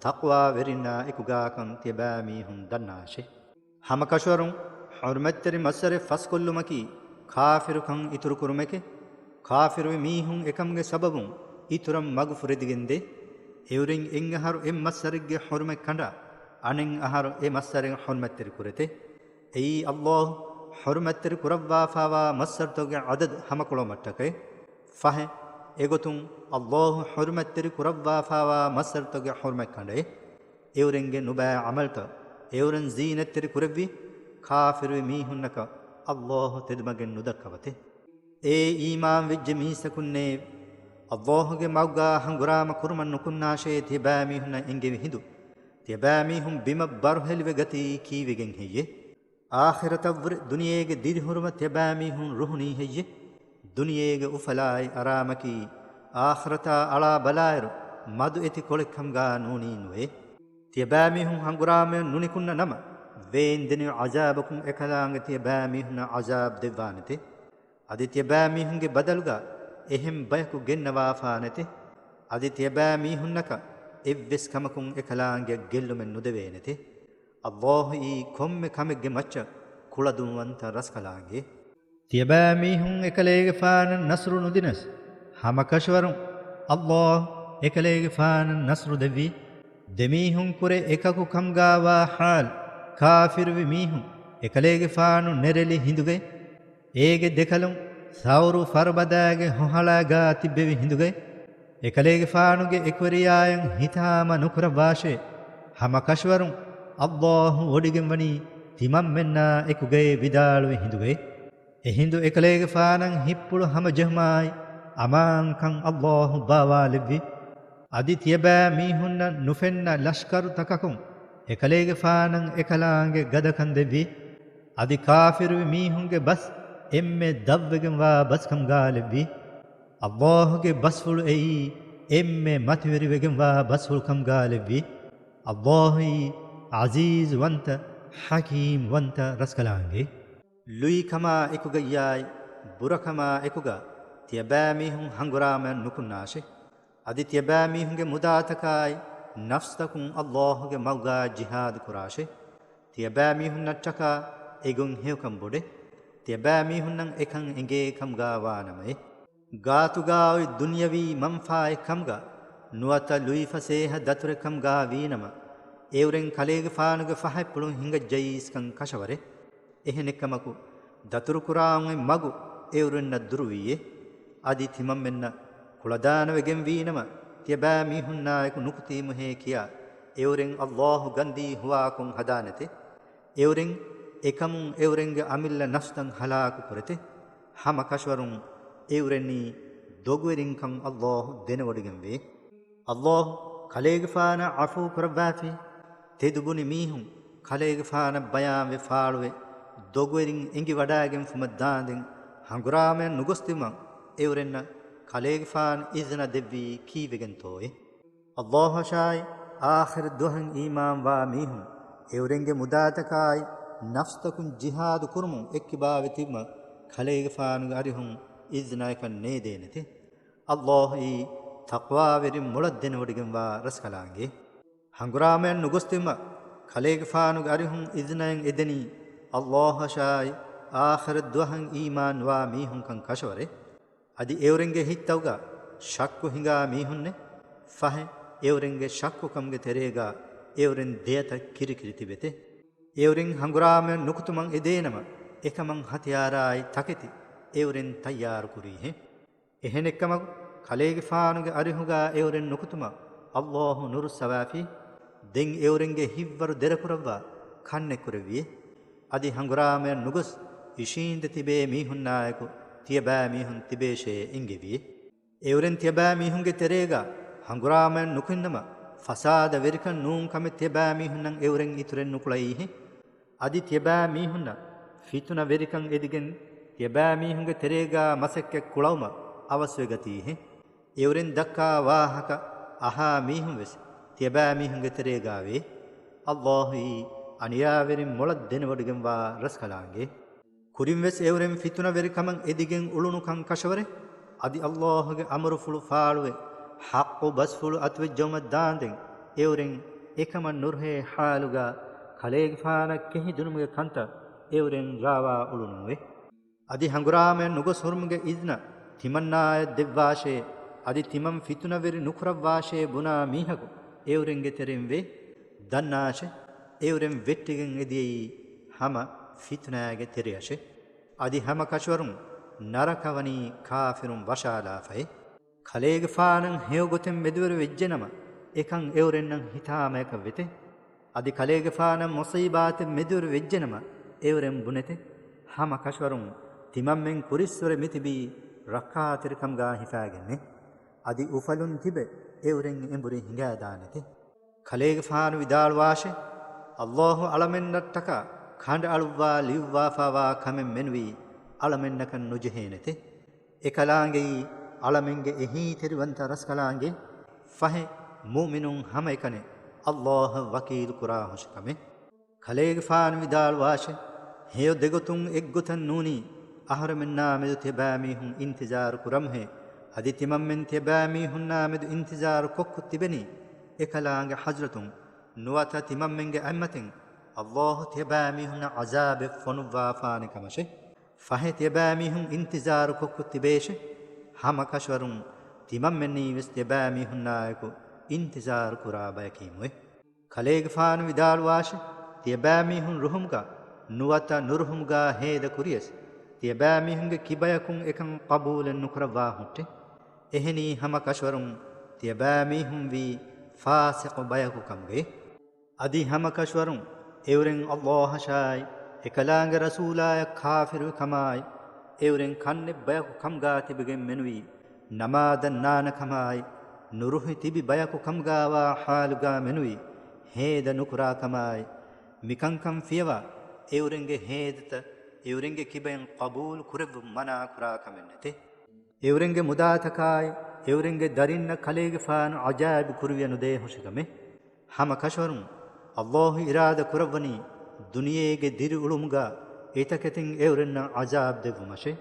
ތަޤްވާވެރިންނާ އެކުގާކަން ތިޔަބައިމީހުން ދަންނާށޭ. ހަމަކަށަވަރުން ޙުރުމަތްތެރި މައްސަރެއް ފަސްކޮށްލުމަކީ ކާފިރުކަން އިތުރުކުރުމެކޭ. ކާފިރުވި މީހުން އެކަމުގެ ސަބަބުން އިތުރަށް މަގުފުރެދިގެންދޭ. އެއުރެން އެއްއަހަރު އެއްމައްސަރެއްގެ ޙުރުމަތް ކަނޑާ، އަނެއްއަހަރު އެ މައްސަރެއް ޙުރުމަތްތެރި ކުރެތެ. އެއީ ﷲ ޙުރުމަތްތެރި ކުރައްވާފާވާ މައްސަރުތަކުގެ ޢަދަދު ހަމަކުޅުވުމަށްޓަކައި. ފަހެ، އެގޮތުން ﷲ ޙުރުމަތްތެރި ކުރައްވާފާވާ މައްސަރުތަކުގެ ޙުރުމަތް ކަނޑައޭ. އެއުރެންގެ ނުބައި ޢަމަލުތައް އެއުރެން ޒީނަތްތެރި ކުރެއްވި ކާފިރުވި މީހުންނަކަށް ﷲ ތެދުމަގެއް ނުދައްކަވަތެ. އޭ އީމާންވެއްޖެ މީސްތަކުންނޭ! ﷲ ގެ މަގުގާ ހަނގުރާމަ ކުރުމަށް ނުކުންނާށޭ ތިޔަބައިމީހުންނަށް އެންގެވި ހިނދު. ތިޔަބައިމީހުން ބިމަށް ބަރުހެލިވެގަތީ ކީއްވެގެން ހެއްޔޭ؟ އާޚިރަތަށްވުރެ ދުނިޔޭގެ ދިރިހުރުމަށް ތިޔަބައިމީހުން ރުހުނީ ހެއްޔޭ؟ ދުނިޔޭގެ އުފަލާއި އަރާމަކީ އާޚިރަތާ އަޅާ ބަލާއިރު މަދު އެތި ކޮޅެއްކަމުގާ ނޫނީ ނުވޭ. ތިޔަބައިމީހުން ހަނގުރާމަޔަށް ނުނިކުންނަ ނަމަ، ވޭންދެނިވި ޢަޒާބަކުން އެކަލާނގެ ތިޔަބައިމީހުންނަށް ޢަޒާބް ދެއްވާނެތެ. އަދި ތިޔަބައިމީހުންގެ ބަދަލުގަ އެހެން ބަޔަކު ގެންނަވާފާނެތެ. އަދި ތިޔަބައިމީހުންނަކަށް އެއްވެސް ކަމަކުން އެކަލާނގެއަށް ގެއްލުމެއް ނުދެވޭނެތެ. ﷲއީ ކޮންމެ ކަމެއްގެ މައްޗަށް ކުޅަދުންވަންތަ ރަސްކަލާނގެ. ތިޔަބައިމީހުން އެކަލޭގެފާނަށް ނަޞްރު ނުދިނަސް، ހަމަކަށަވަރުން ﷲ އެކަލޭގެފާނަށް ނަޞްރު ދެއްވީ. ދެމީހުން ކުރެ އެކަކު ކަމުގާވާ ޙާލު، ކާފިރުވި މީހުން އެކަލޭގެފާނު ނެރެލި ހިނދުގައި، އޭގެ ދެކަލުން ސައުރު ފަރުބަދާގެ ހޮހަޅާގާ ތިއްބެވި ހިނދުގައި، އެކަލޭގެފާނުގެ އެކުވެރިޔާއަށް ހިތާމަ ނުކުރައްވާށޭ. ހަމަކަށަވަރުން ﷲ ވޮޑިގެންވަނީ ތިމަންމެންނާ އެކުގައި ވިދާޅުވި ހިނދުގައި. އެހިނދު އެކަލޭގެފާނަށް ހިތްޕުޅު ހަމަޖެހުމާއި، އަމާންކަން ﷲ ބާވާލެއްވި. އަދި ތިޔަބައިމީހުންނަށް ނުފެންނަ ލަޝްކަރުތަކަކުން އެކަލޭގެފާނަށް އެކަލާނގެ ގަދަކަން ދެއްވި. އަދި ކާފިރުވި މީހުންގެ ބަސް އެންމެ ދަށްވެގެންވާ ބަސްކަމުގާލެއްވި. ﷲގެ ބަސްފުޅު އެއީ އެންމެ މަތިވެރިވެގެންވާ ބަސްފުޅުކަމުގާލެއްވި. ﷲއީ ޢަޒީޒުވަންތަ، ޙަކީމްވަންތަ ރަސްކަލާނގެ. ލުއިކަމާ އެކުގައްޔާއި، ބުރަކަމާ އެކުގަ ތިޔަބައިމީހުން ހަނގުރާމަޔަށް ނުކުންނާށެ. އަދި ތިޔަބައިމީހުންގެ މުދާތަކާއި، ނަފްސްތަކުން ﷲގެ މަގުގާ ޖިހާދު ކުރާށެ. ތިޔަބައިމީހުންނަށްޓަކާ އެގޮތް ހެޔޮކަން ބޮޑެއް. ތިޔަބައިމީހުންނަށް އެކަން އެނގޭ ކަމުގާ ވާނަމައެ. ގާތުގާ އޮތް ދުނިޔަވީ މަންފާއެއް ކަމުގަ ނުވަތަ ލުއިފަސޭހަ ދަތުރެއް ކަމުގާ ވީނަމަ، އެއުރެން ކަލޭގެފާނުގެ ފަހަތްޕުޅުން ހިނގައްޖައީސްކަން ކަށަވަރެއް. އެހެނެއްކަމަކު، ދަތުރުކުރާން އޮތް މަގު އެއުރެންނަށް ދުރުވީއޭ. އަދި ތިމަންމެންނަށް ކުޅަދާނަވެގެންވީނަމަ، ތިޔަބައިމީހުންނާއެކު ނުކުތީމުހޭ ކިޔާ، އެއުރެން ﷲ ގަންދީ ހުވާކޮށް ހަދާނެތެ. އެއުރެން އެކަމުން އެއުރެންގެ އަމިއްލަ ނަފްސްތައް ހަލާކު ކުރެތެ. ހަމަކަށަވަރުން އެއުރެންނީ ދޮގުވެރިންކަން ﷲ ދެނެވޮޑިގެންވޭ. ﷲ ކަލޭގެފާނަށް ޢަފޫ ކުރައްވާފި. ތެދުބުނި މީހުން ކަލޭގެފާނަށް ބަޔާންވެ ފާޅުވެ، ދޮގުވެރިން އެނގިވަޑައިގެންފުމަށް ދާންދެން ހަނގުރާމަޔަށް ނުގޮސްދިއުމަށް އެއުރެންނަށް ކަލޭގެފާނު އިޒުނަ ދެއްވީ ކީއްވެގެންތޯއޭ؟ ﷲ އަށާއި އާޚިރަތް ދުވަހަށް އީމާންވާ މީހުން އެއުރެންގެ މުދާތަކާއި ނަފްސުތަކުން ޖިހާދު ކުރުމުން އެއްކިބާވެ ތިބުމަށް ކަލޭގެފާނުގެ އަރިހުން އިޒުނައަކަށް ނޭދޭނެތެ. ﷲ އީ ތަޤްވާވެރިން މޮޅަށް ދެނެވޮޑިގެންވާ ރަސްކަލާނގެ. ހަނގުރާމަޔަށް ނުގޮސްދިއުމަށް ކަލޭގެފާނުގެ އަރިހުން އިޒުނައެއް އެދެނީ، ﷲ އަށާއި އާޚިރަތް ދުވަހަށް އީމާންވާ މީހުންކަން ކަށަވަރޭ. އަދި އެއުރެންގެ ހިތްތަކުގަ ޝައްކު ހިނގާ މީހުންނެއް ފަހެ، އެއުރެންގެ ޝައްކުކަމުގެ ތެރޭގަ އެއުރެން ދެއަތަށް ކިރިކިރި ތިބެތެ. އެއުރެން ހަނގުރާމަޔަށް ނުކުތުމަށް އެދޭނަމަ، އެކަމަށް ހަތިޔާރާއި ތަކެތި އެއުރެން ތައްޔާރު ކުރީހެ. އެހެނެއްކަމަކު، ކަލޭގެފާނުގެ އަރިހުގަ އެއުރެން ނުކުތުމަށް ﷲ ނުރުއްސަވާފި. ދެން އެއުރެންގެ ހިތްވަރު ދެރަކުރައްވާ ކަންނެއް ކުރެއްވިއެ. އަދި ހަނގުރާމަޔަށް ނުގޮސް އިށީނދެ ތިބޭ މީހުންނާއެކު ތިޔަބައިމީހުން ތިބޭށޭ އެންގެވިއެ. އެއުރެން ތިޔަބައިމީހުންގެ ތެރޭގަ ހަނގުރާމަޔަށް ނުކުތްނަމަ، ފަސާދަވެރިކަން ނޫން ކަމެއް ތިޔަބައިމީހުންނަށް އެއުރެން އިތުރެއް ނުކުޅައީހެ. އަދި ތިޔަބައިމީހުންނަށް ފިތުނަވެރިކަން އެދިގެން، ތިޔަބައިމީހުންގެ ތެރޭގަ މަސައްކަތް ކުޅައުމަށް އަވަސްވެގަތީހެ. އެއުރެން ދައްކާ ވާހަކަ އަހާ މީހުން ވެސް ތިޔަބައިމީހުންގެ ތެރޭގަ ވޭ. ﷲ އީ އަނިޔާވެރިން މޮޅަށް ދެނެވޮޑިގެންވާ ރަސްކަލާނގެ. ކުރިންވެސް އެއުރެން ފިތުނަވެރިކަމަށް އެދިގެން އުޅުނުކަން ކަށަވަރެއް، އަދި ﷲގެ އަމުރުފުޅު ފާޅުވެ، ޙައްޤު ބަސްފުޅު އަތުވެއްޖައުމަށް ދާންދެން އެއުރެން އެކަމަށް ނުރުހޭ ޙާލުގަ ކަލޭގެފާނަށް ކެހިދިނުމުގެ ކަންތައް އެއުރެން ރާވާ އުޅުނުއެވެ. އަދި ހަނގުރާމަޔަށް ނުގޮސް ހުރުމުގެ އިޒުނަ ތިމަންނާޔަށް ދެއްވާށޭ، އަދި ތިމަން ފިތުނަވެރި ނުކުރައްވާށޭ ބުނާ މީހަކު އެއުރެންގެ ތެރެއިން ވޭ. ދަންނާށެ! އެއުރެން ވެއްޓިގެން އެދިޔައީ ހަމަ ފިތުނާގެ ތެރެއަށެ. އަދި ހަމަ ކަށަވަރުން ނަރަކަވަނީ ކާފިރުން ވަށާލާފައެ. ކަލޭގެފާނަށް ހެޔޮ ގޮތެއް މެދުވެރި ވެއްޖެނަމަ، އެކަން އެއުރެންނަށް ހިތާމަޔަކަށް ވެތެ. އަދި ކަލޭގެފާނަށް މުޞީބާތެއް މެދުވެރި ވެއްޖެނަމަ، އެއުރެން ބުނެތެ. ހަމަ ކަށަވަރުން ތިމަންމެން ކުރިއްސުރެ މިތިބީ ރައްކާތެރިކަމުގާ ހިފާގެންނެ. އަދި އުފަލުން ތިބެ އެއުރެން އެނބުރި ހިނގާދާނެތެ. ކަލޭގެފާނު ވިދާޅުވާށެ! ﷲ އަޅަމެންނަށްޓަކާ ކަނޑައަޅުއްވާ ލިޔުއްވާފާވާ ކަމެއް މެނުވީ އަޅަމެންނަކަށް ނުޖެހޭނެތެ. އެކަލާނގެއީ އަޅަމެންގެ އެހީތެރިވަންތަ ރަސްކަލާނގެ. ފަހެ، މުއުމިނުން ހަމައެކަނި ﷲ އަށް ވަކީލު ކުރާ ހުށިކަމެއް. ކަލޭގެފާނު ވިދާޅުވާށެ! ހެޔޮ ދެގޮތުން އެއްގޮތަށް ނޫނީ، އަހަރެމެންނާމެދު ތިޔަބައިމީހުން އިންތިޒާރު ކުރަމުހޭ، އަދި ތިމަންމެން ތިޔަބައިމީހުންނާމެދު އިންތިޒާރު ކޮށްކޮށް ތިބެނީ، އެކަލާނގެ ޙަޟްރަތުން، ނުވަތަ ތިމަންމެންގެ އަތްމަތިން ﷲ ތިޔަބައިމީހުންނަށް ޢަޒާބެއް ފޮނުއްވާފާނެ ކަމަށެ. ފަހެ ތިޔަބައިމީހުން އިންތިޒާރު ކޮށްކޮށް ތިބޭށެ! ހަމަ ކަށަވަރުން ތިމަންމެންނީ ވެސް ތިޔަބައިމީހުންނާއެކު އިންތިޒާރު ކުރާ ބަޔަކީމުވެ. ކަލޭގެފާނު ވިދާޅުވާށެ! ތިޔަބައިމީހުން ރުހުމުގަ ނުވަތަ ނުރުހުމުގަ ހޭދަ ކުރިޔަސް، ތިޔަބައިމީހުންގެ ކިބަޔަކުން އެކަން ޤަބޫލެއް ނުކުރައްވާ ހުއްޓެ. އެހެނީ ހަމަ ކަށަވަރުން ތިޔަބައިމީހުން ވީ ފާސިޤު ބަޔަކު ކަމުގައި. އަދި ހަމަ ކަށަވަރުން އެއުރެން ﷲ އަށާއި އެކަލާނގެ ރަސޫލާޔަށް ކާފިރުވި ކަމާއި، އެއުރެން ކަންނެއް ބަޔަކު ކަމުގަ ތިބެގެން މެނުވީ ނަމާދަށް ނާންނަ ކަމާއި، ނުރުހި ތިބި ބަޔަކު ކަމުގަވާ ޙާލުގަ މެނުވީ ހޭދަ ނުކުރާ ކަމާއި، މިކަންކަން ފިޔަވާ އެއުރެންގެ ހޭދަތައް އެއުރެންގެ ކިބައިން ޤަބޫލު ކުރެއްވުން މަނާ ކުރާ ކަމެއް ނެތެ. އެއުރެންގެ މުދާތަކާއި، އެއުރެންގެ ދަރިންނަށް ކަލޭގެފާނު ޢަޖާއިބު ކުރިވިޔަ ނުދޭ ހުށިކަމެއް. ހަމަ ކަށަވަރުން ﷲ އިރާދަ ކުރައްވަނީ ދުނިޔޭގެ ދިރިއުޅުމުގަ އެތަކެތިން އެއުރެންނަށް ޢަޒާބް ދެއްވުމަށެ.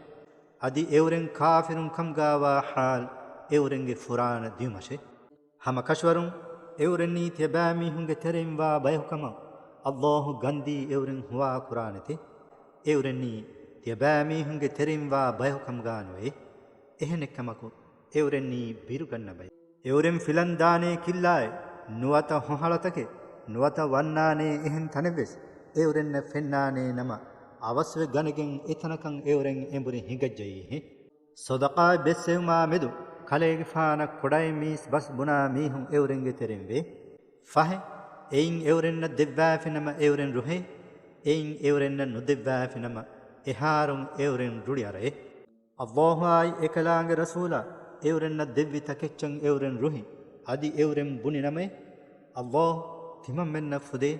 އަދި އެއުރެން ކާފިރުން ކަމުގަވާ ޙާލު އެއުރެންގެ ފުރާނަ ދިޔުމަށެ. ހަމަ ކަށަވަރުން އެއުރެންނީ ތިޔަބައިމީހުންގެ ތެރެއިންވާ ބަޔަކު ކަމަށް ﷲ ގަންދީ އެއުރެން ހުވާ ކުރާނެތެ. އެއުރެންނީ ތިޔަބައިމީހުންގެ ތެރެއިންވާ ބަޔަކު ކަމުގަ ނުވޭ. އެހެނެއްކަމަކު، އެއުރެންނީ ބިރުގަންނަ ބައެއް. އެއުރެން ފިލަން ދާނޭ ކިއްލާއެއް، ނުވަތަ ހޮހަޅަތަކެއް، ނުވަތަ ވަންނާނޭ އެހެން ތަނެއްވެސް އެއުރެންނަށް ފެންނާނޭ ނަމަ، އަވަސްވެ ގަނެގެން އެތަނަކަށް އެއުރެން އެނބުރި ހިނގައްޖައީހެ. ޞަދަޤާތް ބެއްސެވުމާ މެދު ކަލޭގެފާނަށް ކޮޑައިން މީސް ބަސް ބުނާ މީހުން އެއުރެންގެ ތެރެއިން ވޭ. ފަހެ، އެއިން އެއުރެންނަށް ދެއްވާފިނަމަ އެއުރެން ރުހޭ، އެއިން އެއުރެންނަށް ނުދެއްވާފިނަމަ އެހާރުން އެއުރެން ރުޅި އަރައޭ. ﷲ އާއި އެކަލާނގެ ރަސޫލާ އެއުރެންނަށް ދެއްވި ތަކެއްޗަށް އެއުރެން ރުހި، އަދި އެއުރެން ބުނި ނަމައޭ، ﷲ ތިމަންމެންނަށް ފުދޭ،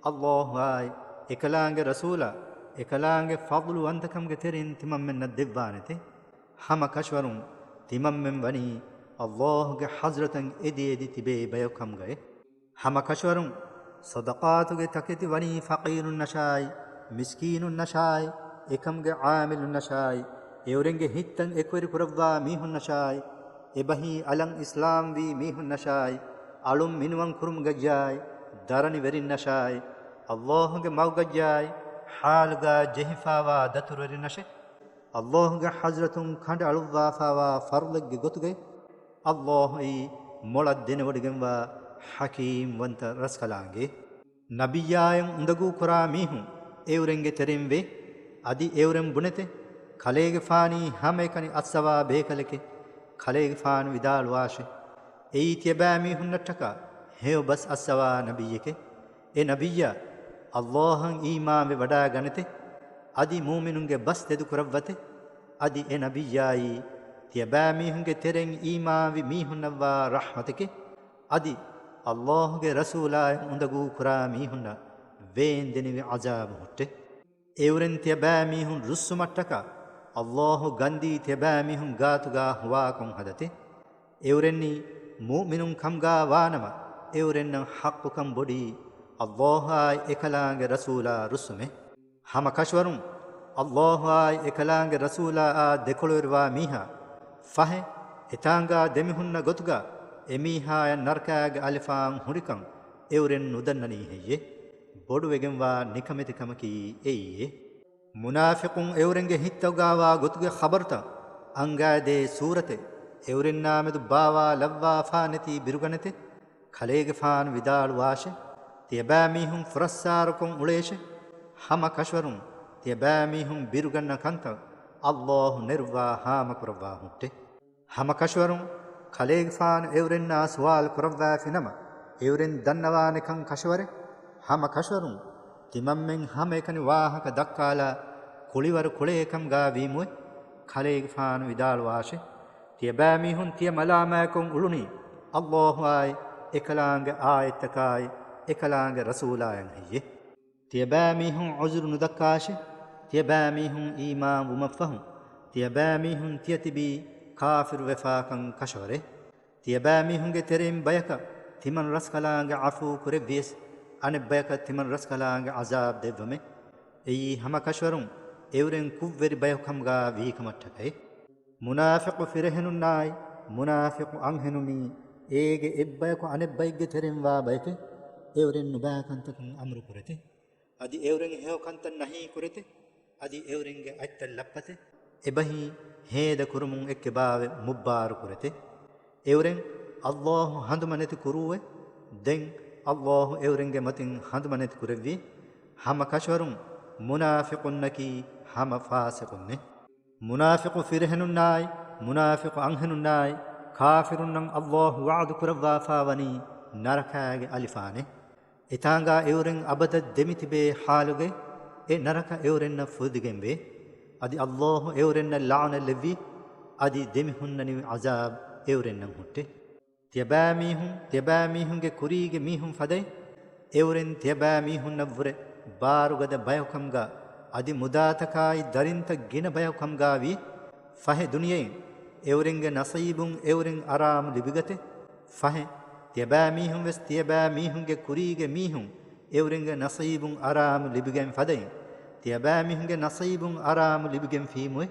ﷲ އާއި އެކަލާނގެ ރަސޫލާ އެކަލާނގެ ފަޟްލުވަންތަކަމުގެ ތެރެއިން ތިމަންމެންނަށް ދެއްވާނެތެ. ހަމަ ކަށަވަރުން ތިމަންމެން ވަނީ ﷲ ގެ ޙަޟްރަތަށް އެދި އެދި ތިބޭ ބަޔަކު ކަމުގައި. ހަމަ ކަށަވަރުން ޞަދަޤާތުގެ ތަކެތި ވަނީ ފަޤީރުންނަށާއި، މިސްކީނުންނަށާއި، އެކަމުގެ ޢާމިލުންނަށާއި، އެއުރެންގެ ހިތްތައް އެކުވެރި ކުރައްވާ މީހުންނަށާއި، އެބަހީ އަލަށް އިސްލާމްވީ މީހުންނަށާއި، އަޅުން މިނިވަން ކުރުމުގައްޔާއި، ދަރަނިވެރިންނަށާއި، ﷲ ގެ މަގުގައްޔާއި، ޙާލުގާ ޖެހިފާވާ ދަތުރުވެރިންނަށެ. ﷲ ގެ ޙަޟްރަތުން ކަނޑައަޅުއްވާފާވާ ފަރުޟެއްގެ ގޮތުގައި، ﷲ އެއީ މޮޅަށް ދެނެވޮޑިގެންވާ ޙަކީމް ވަންތަ ރަސްކަލާނގެ. ނަބިއްޔާއަށް އުނދަގޫ ކުރާ މީހުން އެއުރެންގެ ތެރެއިން ވޭ. އަދި އެއުރެން ބުނެތެ، ކަލޭގެފާނީ ހަމައެކަނި އައްސަވާ ބޭކަލެކޭ. ކަލޭގެފާނު ވިދާޅުވާށެ، އެއީ ތިޔަބައިމީހުންނަށްޓަކާ ހެޔޮ ބަސް އައްސަވާ ނަބިއްޔެކޭ. އެ ނަބިއްޔާ ﷲ އަށް އީމާންވެ ވަޑާގަނެތެ. އަދި މުއުމިނުންގެ ބަސް ތެދުކުރައްވަތެ. އަދި އެ ނަބިއްޔާއީ ތިޔަބައިމީހުންގެ ތެރެއިން އީމާންވި މީހުންނަށްވާ ރަޙްމަތެކޭ. އަދި ﷲ ގެ ރަސޫލާއަށް އުނދަގޫ ކުރާ މީހުންނަށް ވޭންދެނިވި ޢަޒާބު ހުއްޓޭ. އެއުރެން ތިޔަބައިމީހުން ރުއްސުމަށްޓަކާ، ﷲ ގަންދީ ތިޔަބައިމީހުން ގާތުގާ ހުވާކޮށް ހަދަތި. އެއުރެންނީ މުއުމިނުން ކަމުގާ ވާނަމަ، އެއުރެންނަށް ޙައްޤުކަން ބޮޑީ ﷲ އާއި އެކަލާނގެ ރަސޫލާ ރުއްސުމޭ. ހަމަ ކަށަވަރުން ﷲ އާއި އެކަލާނގެ ރަސޫލާއާ ދެކޮޅުވެރިވާ މީހާ، ފަހެ، އެތާނގާ ދެމިހުންނަ ގޮތުގާ އެމީހާޔަށް ނަރަކާގެ އަލިފާން ހުރިކަން އެއުރެން ނުދަންނަނީ ހެއްޔޭ؟ ބޮޑުވެގެންވާ ނިކަމެތިކަމަކީ އެއީއޭ. މުނާފިޤުން އެއުރެންގެ ހިތްތައުގާވާ ގޮތުގެ ޚަބަރުތައް އަންގާދޭ ސޫރަތެއް އެއުރެންނާމެދު ބާވާލައްވާފާނެތީ ބިރުގަނެތެ. ކަލޭގެފާނު ވިދާޅުވާށެ، ތިޔަބައިމީހުން ފުރައްސާރަކޮށް އުޅޭށެ. ހަމަ ކަށަވަރުން ތިޔަބައިމީހުން ބިރުގަންނަ ކަންތައް ﷲ ނެރުއްވާ ހާމަކުރައްވާ ހުއްޓޭ. ހަމަ ކަށަވަރުން ކަލޭގެފާނު އެއުރެންނާ ސުވާލު ކުރައްވާފިނަމަ، އެއުރެން ދަންނަވާނެކަން ކަށަވަރެއް. ހަމަ ކަށަވަރުން ތިމަންމެން ހަމައެކަނި ވާހަކަ ދައްކާލާ ކުޅިވަރު ކުޅޭކަމުގާ ވީމުއެ. ކަލޭގެފާނު ވިދާޅުވާށެ، ތިޔަބައިމީހުން ތިޔަ މަލާމާތްކޮށް އުޅުނީ ﷲ އާއި އެކަލާނގެ އާޔަތްތަކާއި އެކަލާނގެ ރަސޫލާއަށް ހެއްޔެ؟ ތިޔަބައިމީހުން ޢުޛުރު ނުދައްކާށެ. ތިޔަބައިމީހުން އީމާން ވުމަށްފަހު، ތިޔަބައިމީހުން ތިޔަ ތިބީ ކާފިރުވެފާކަން ކަށަވަރެއް. ތިޔަބައިމީހުންގެ ތެރެއިން ބަޔަކަށް ތިމަން ރަސްކަލާނގެ ޢަފޫ ކުރެއްވިޔަސް، އަނެއްބަޔަކަށް ތިމަން ރަސްކަލާނގެ ޢަޒާބް ދެއްވަމެ. އެއީ ހަމަ ކަށަވަރުން އެއުރެން ކުށްވެރި ބަޔަކު ކަމުގާ ވީކަމަށްޓަކައި. މުނާފިޤު ފިރިހެނުންނާއި، މުނާފިޤު އަންހެނުންނީ، އޭގެ އެއްބަޔަކު އަނެއްބައެއްގެ ތެރެއިން ވާ ބަޔެކެ. އެއުރެން ނުބައި ކަންތަކަށް އަމުރު ކުރެތެ. އަދި އެއުރެން ހެޔޮ ކަންތައް ނަހީ ކުރެތެ. އަދި އެއުރެންގެ އަތްތައް ލައްޕަތެ. އެބަހީ ހޭދަ ކުރުމުން އެއްކެބާވެ މުއްބާރު ކުރެތެ. އެއުރެން ﷲ ހަނދުމަނެތި ކުރޫއެ. ދެން ﷲ އެއުރެންގެ މަތިން ހަނދުމަނެތި ކުރެއްވި. ހަމަ ކަށަވަރުން މުނާފިޤުންނަކީ ހަމަ ފާސިޤުންނެ. މުނާފިޤު ފިރިހެނުންނާއި، މުނާފިޤު އަންހެނުންނާއި، ކާފިރުންނަށް ﷲ ވަޢުދު ކުރައްވާފާވަނީ ނަރަކާގެ އަލިފާނެ. އެތާނގާ އެއުރެން އަބަދަށް ދެމިތިބޭ ޙާލުގައި އެ ނަރަކަ އެއުރެންނަށް ފުދިގެންވޭ. އަދި ﷲ އެއުރެންނަށް ލަޢުނަތް ލެއްވި، އަދި ދެމިހުންނަނިވި ޢަޒާބް އެއުރެންނަށް ހުއްޓެ. ތިޔަބައިމީހުން، ތިޔަބައިމީހުންގެ ކުރީގެ މީހުން ފަދައިން، އެއުރެން ތިޔަބައިމީހުންނަށްވުރެ ބާރުގަދަ ބަޔަކުކަމުގާ، އަދި މުދާތަކާއި ދަރިންތައް ގިނަ ބަޔަކުކަމުގާ ވިޔެ. ފަހެ ދުނިޔެއިން އެއުރެންގެ ނަސީބުން އެއުރެން އަރާމު ލިބިގަތެ. ފަހެ، ތިޔަބައިމީހުން ވެސް ތިޔަބައިމީހުންގެ ކުރީގެ މީހުން އެއުރެންގެ ނަސީބުން އަރާމު ލިބިގެން ފަދައިން، ތިޔަބައިމީހުންގެ ނަސީބުން އަރާމު ލިބިގެން ފީމުއެ.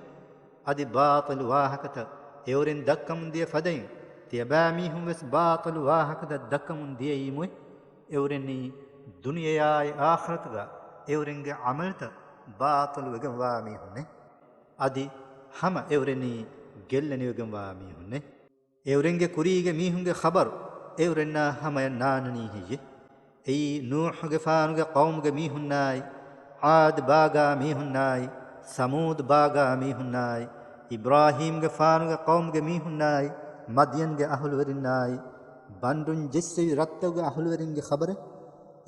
އަދި ބާޠިލު ވާހަކަތައް އެއުރެން ދައްކަމުން ދިޔަ ފަދައިން، ތިޔަބައިމީހުން ވެސް ބާޠިލު ވާހަކަތައް ދައްކަމުން ދިޔައީމުއެ. އެއުރެންނީ ދުނިޔެޔާއި އާޚިރަތުގަ އެއުރެންގެ ޢަމަލުތައް ބާޠިލު ވެގެންވާ މީހުންނެ. އަދި ހަމަ އެއުރެންނީ ގެއްލެނިވެގެންވާ މީހުންނެ. އެއުރެންގެ ކުރީގެ މީހުންގެ ޚަބަރު އެއުރެންނާ ހަމަޔަށް ނާންނަނީ ހެއްޔެ؟ އެއީ ނޫޙުގެފާނުގެ ޤައުމުގެ މީހުންނާއި، ޢާދު ބާގާ މީހުންނާއި، ސަމޫދު ބާގާ މީހުންނާއި، އިބްރާހީމްގެފާނުގެ ޤައުމުގެ މީހުންނާއި، މަދްޔަންގެ އަހުލުވެރިންނާއި، ބަނޑުން ޖެއްސެވި ރަށްތަކުގެ އަހުލުވެރިންގެ ޚަބަރެއް.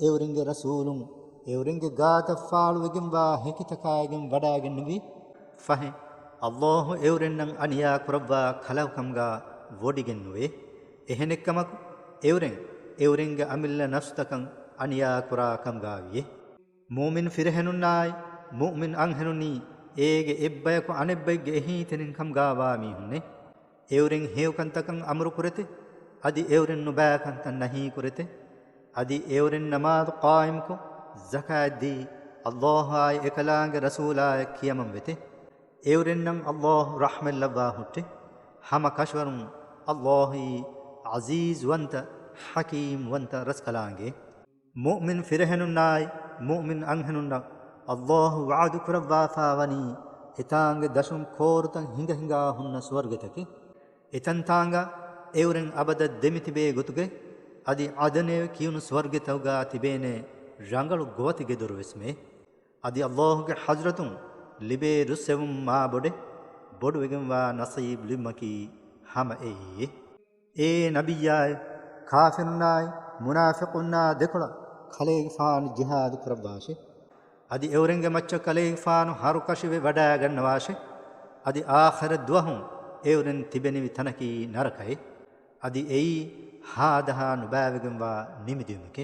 އެއުރެންގެ ރަސޫލުން އެއުރެންގެ ގާތަށް ފާޅުވެގެންވާ ހެކިތަކާއިގެން ވަޑާގެންނެވި. ފަހެ، ﷲ އެއުރެންނަށް އަނިޔާ ކުރައްވާ ކަލަކުކަމުގާ ވޮޑިގެންނުވޭ. އެހެނެއްކަމަކު، އެއުރެން އެއުރެންގެ އަމިއްލަ ނަފްސުތަކަށް އަނިޔާ ކުރާ ކަމުގާވިއޭ. މުއުމިން ފިރިހެނުންނާއި މުއުމިން އަންހެނުންނީ އޭގެ އެއްބަޔަކު އަނެއްބައެއްގެ އެހީތެރިން ކަމުގާވާ މީހުންނޭ. އެއުރެން ހެޔޮކަންތަކަށް އަމުރު ކުރެތެ، އަދި އެއުރެން ނުބައިކަންތައް ނަހީ ކުރެތެ. އަދި އެއުރެން ނަމާދު ޤާއިމްކޮށް، ޒަކާތް ދީ، ﷲ އާއި އެކަލާނގެ ރަސޫލާއަށް ކިޔަމަން ވެތެ. އެއުރެންނަށް ﷲ ރަޙްމަތް ލައްވާ ހުއްޓެ. ހަމަ ކަށަވަރުން ﷲ އީ ޢަޒީޒުވަންތަ، ޙަކީމްވަންތަ ރަސްކަލާނގެ. މުއުމިން ފިރިހެނުންނާއި މުއުމިން އަންހެނުންނަށް ﷲ ވަޢުދު ކުރައްވާފާ ވަނީ އެތާނގެ ދަށުން ކޯރުތައް ހިނގަ ހިނގާ ހުންނަ ސުވަރުގެތަކެއް. އެތަންތާނގަ އެއުރެން އަބަދަށް ދެމިތިބޭ ގޮތުގެ، އަދި ޢަދަނޭ ކިޔުނު ސުވަރުގެތަކުގަ ތިބޭނޭ ރަނގަޅު ގޮވަތި ގެދޮރުވެސްމެ. އަދި ﷲ ގެ ޙަޟްރަތުން ލިބޭ ރުއްސެވުން މާބޮޑެއް، ބޮޑުވެގެންވާ ނަޞީބު ލިބުމަކީ ހަމަ އެއީއޭ. އޭ ނަބިއްޔާއޭ، ކާފިރުންނާއި މުނާފިޤުންނާ ދެކޮޅަށް ކަލޭގެފާނު ޖިހާދު ކުރައްވާށޭ. އަދި އެއުރެންގެ މައްޗަށް ކަލޭގެފާނު ހަރުކަށިވެ ވަޑައިގަންނަވާށޭ. އަދި އާޚިރަތް ދުވަހު އެއުރެން ތިބެނިވި ތަނަކީ ނަރަކައޭ. އަދި އެއީ ހާދަހާ ނުބައިވެގެންވާ ނިމިދިޔުމެކޭ.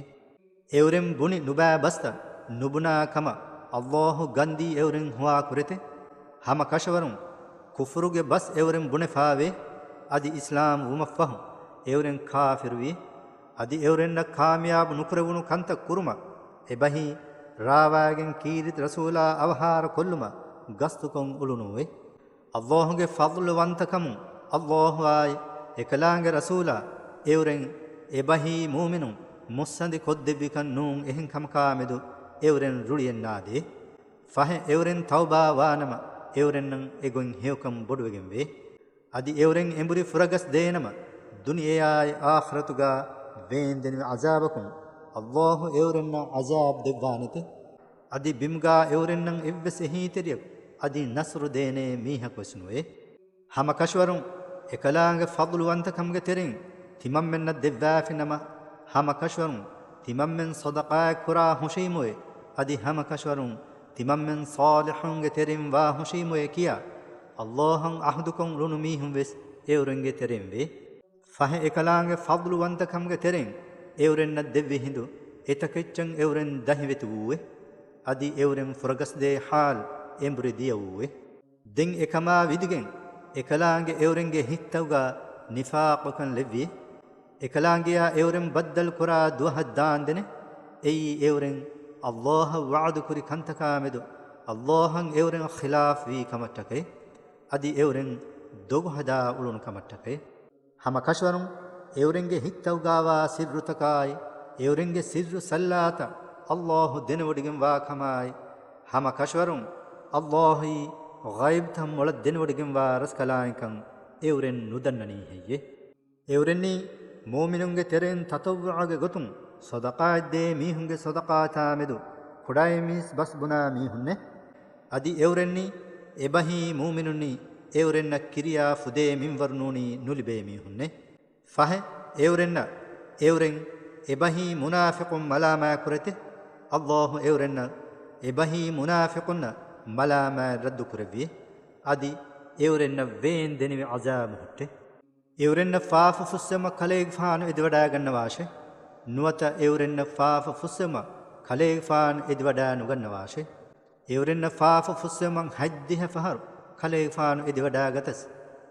އެއުރެން ބުނި ނުބައި ބަސްތައް ނުބުނާ ކަމަށް ﷲ ގަންދީ އެއުރެން ހުވާ ކުރެތެ. ހަމަ ކަށަވަރުން ކުފުރުގެ ބަސް އެއުރެން ބުނެފާވޭ. އަދި އިސްލާމް ވުމަށްފަހު އެއުރެން ކާފިރުވި. އަދި އެއުރެންނަށް ކާމިޔާބު ނުކުރެވުނު ކަންތައް ކުރުމަށް އެބަހީ ރާވާގެން ކީރިތި ރަސޫލާ އަވަހާރަ ކޮށްލުމަށް ގަސްތުކޮށް އުޅުނުއެވެ. ﷲ ގެ ފަޟްލުވަންތަކަމުން ﷲ އާއި އެކަލާނގެ ރަސޫލާ އެއުރެން އެބަހީ މުއުމިނުން މުއްސަނދި ކޮށްދެއްވިކަން ނޫން އެހެން ކަމަކާމެދު އެއުރެން ރުޅިއެއް ނާދޭ. ފަހެ އެއުރެން ތައުބާ ވާނަމަ އެއުރެންނަށް އެގޮތް ހެޔޮކަން ބޮޑުވެގެންވޭ. އަދި އެއުރެން އެނބުރި ފުރަގަސް ދޭނަމަ ދުނިޔެއާއި އާޚިރަތުގާ ވޭންދެނިވި ޢަޒާބަކުން ﷲ އެއުރެންނަށް ޢަޒާބް ދެއްވާނެތެ. އަދި ބިމުގާ އެއުރެންނަށް އެއްވެސް އެހީތެރިޔަކު އަދި ނަޞްރު ދޭނޭ މީހަކުވެސް ނުވޭ. ހަމަ ކަށަވަރުން އެކަލާނގެ ފަޟްލުވަންތަކަމުގެ ތެރެއިން ތިމަންމެންނަށް ދެއްވާފިނަމަ، ހަމަ ކަށަވަރުން ތިމަންމެން ޞަދަޤާތް ކުރާ ހުށީމުއެ، އަދި ހަމަ ކަށަވަރުން ތިމަންމެން ޞާލިޙުންގެ ތެރެއިން ވާ ހުށީމުއެ ކިޔާ، ﷲ އަށް ޢަހުދުކޮށް އުޅުނު މީހުން ވެސް އެއުރެންގެ ތެރެއިން ވޭ. ފަހެ އެކަލާނގެ ފަޟްލުވަންތަކަމުގެ ތެރެއިން އެއުރެންނަށް ދެއްވި ހިނދު އެތަކެއްޗަށް އެއުރެން ދަހިވެތި ވޫއެ. އަދި އެއުރެން ފުރަގަސްދޭ ޙާލު އެނބުރި ދިޔަ ވޫއެ. ދެން އެކަމާ ވިދިގެން އެކަލާނގެ އެއުރެންގެ ހިތްތަކުގާ ނިފާޤުކަން ލެއްވިއެ. އެކަލާނގެއާ އެއުރެން ބައްދަލުކުރާ ދުވަހަށް ދާންދެނެ. އެއީ އެއުރެން ﷲ އަށް ވަޢުދުކުރި ކަންތަކާމެދު ﷲ އަށް އެއުރެން ޚިލާފްވީ ކަމަށްޓަކައި، އަދި އެއުރެން ދޮގުހަދާ އުޅުނު ކަމަށްޓަކައި. ހަމަ ކަށަވަރުން އެއުރެންގެ ހިތްތަކުގާވާ ސިއްރުތަކާއި، އެއުރެންގެ ސިއްރު ސައްލާތައް ﷲ ދެނެވޮޑިގެންވާ ކަމާއި، ހަމަ ކަށަވަރުން ﷲ އީ ޣައިބްތައް މޮޅަށް ދެނެވޮޑިގެންވާ ރަސްކަލާނގެކަން އެއުރެން ނުދަންނަނީ ހެއްޔޭ؟ އެއުރެންނީ މުއުމިނުންގެ ތެރެއިން ތަޠައްވުޢުގެ ގޮތުން ޞަދަޤާތްދޭ މީހުންގެ ޞަދަޤާތާމެދު ކުޑައިމީސް ބަސް ބުނާ މީހުންނޭ. އަދި އެއުރެންނީ އެބަހީ މުއުމިނުންނީ އެއުރެންނަށް ކިރިޔާ ފުދޭ މިންވަރު ނޫނީ ނުލިބޭ މީހުންނޭ. ފަހެ، އެއުރެންނަށް އެއުރެން އެބަހީ މުނާފިޤުން މަލާމާތް ކުރެތެ. ﷲ އެއުރެންނަށް އެބަހީ މުނާފިޤުންނަށް މަލާމާތް ރައްދު ކުރެއްވިއެ. އަދި އެއުރެންނަށް ވޭން ދެނިވި ޢަޒާބު ހުއްޓެ. އެއުރެންނަށް ފާފަ ފުއްސެވުމަށް ކަލޭގެފާނު އެދިވަޑައިގަންނަވާށެ. ނުވަތަ އެއުރެންނަށް ފާފަ ފުއްސެވުމަށް ކަލޭގެފާނު އެދިވަޑައި ނުގަންނަވާށެ. އެއުރެންނަށް ފާފަ ފުއްސެވުމަށް ހަތްދިހަ ފަހަރު ކަލޭގެފާނު އެދިވަޑައިގަތަސް،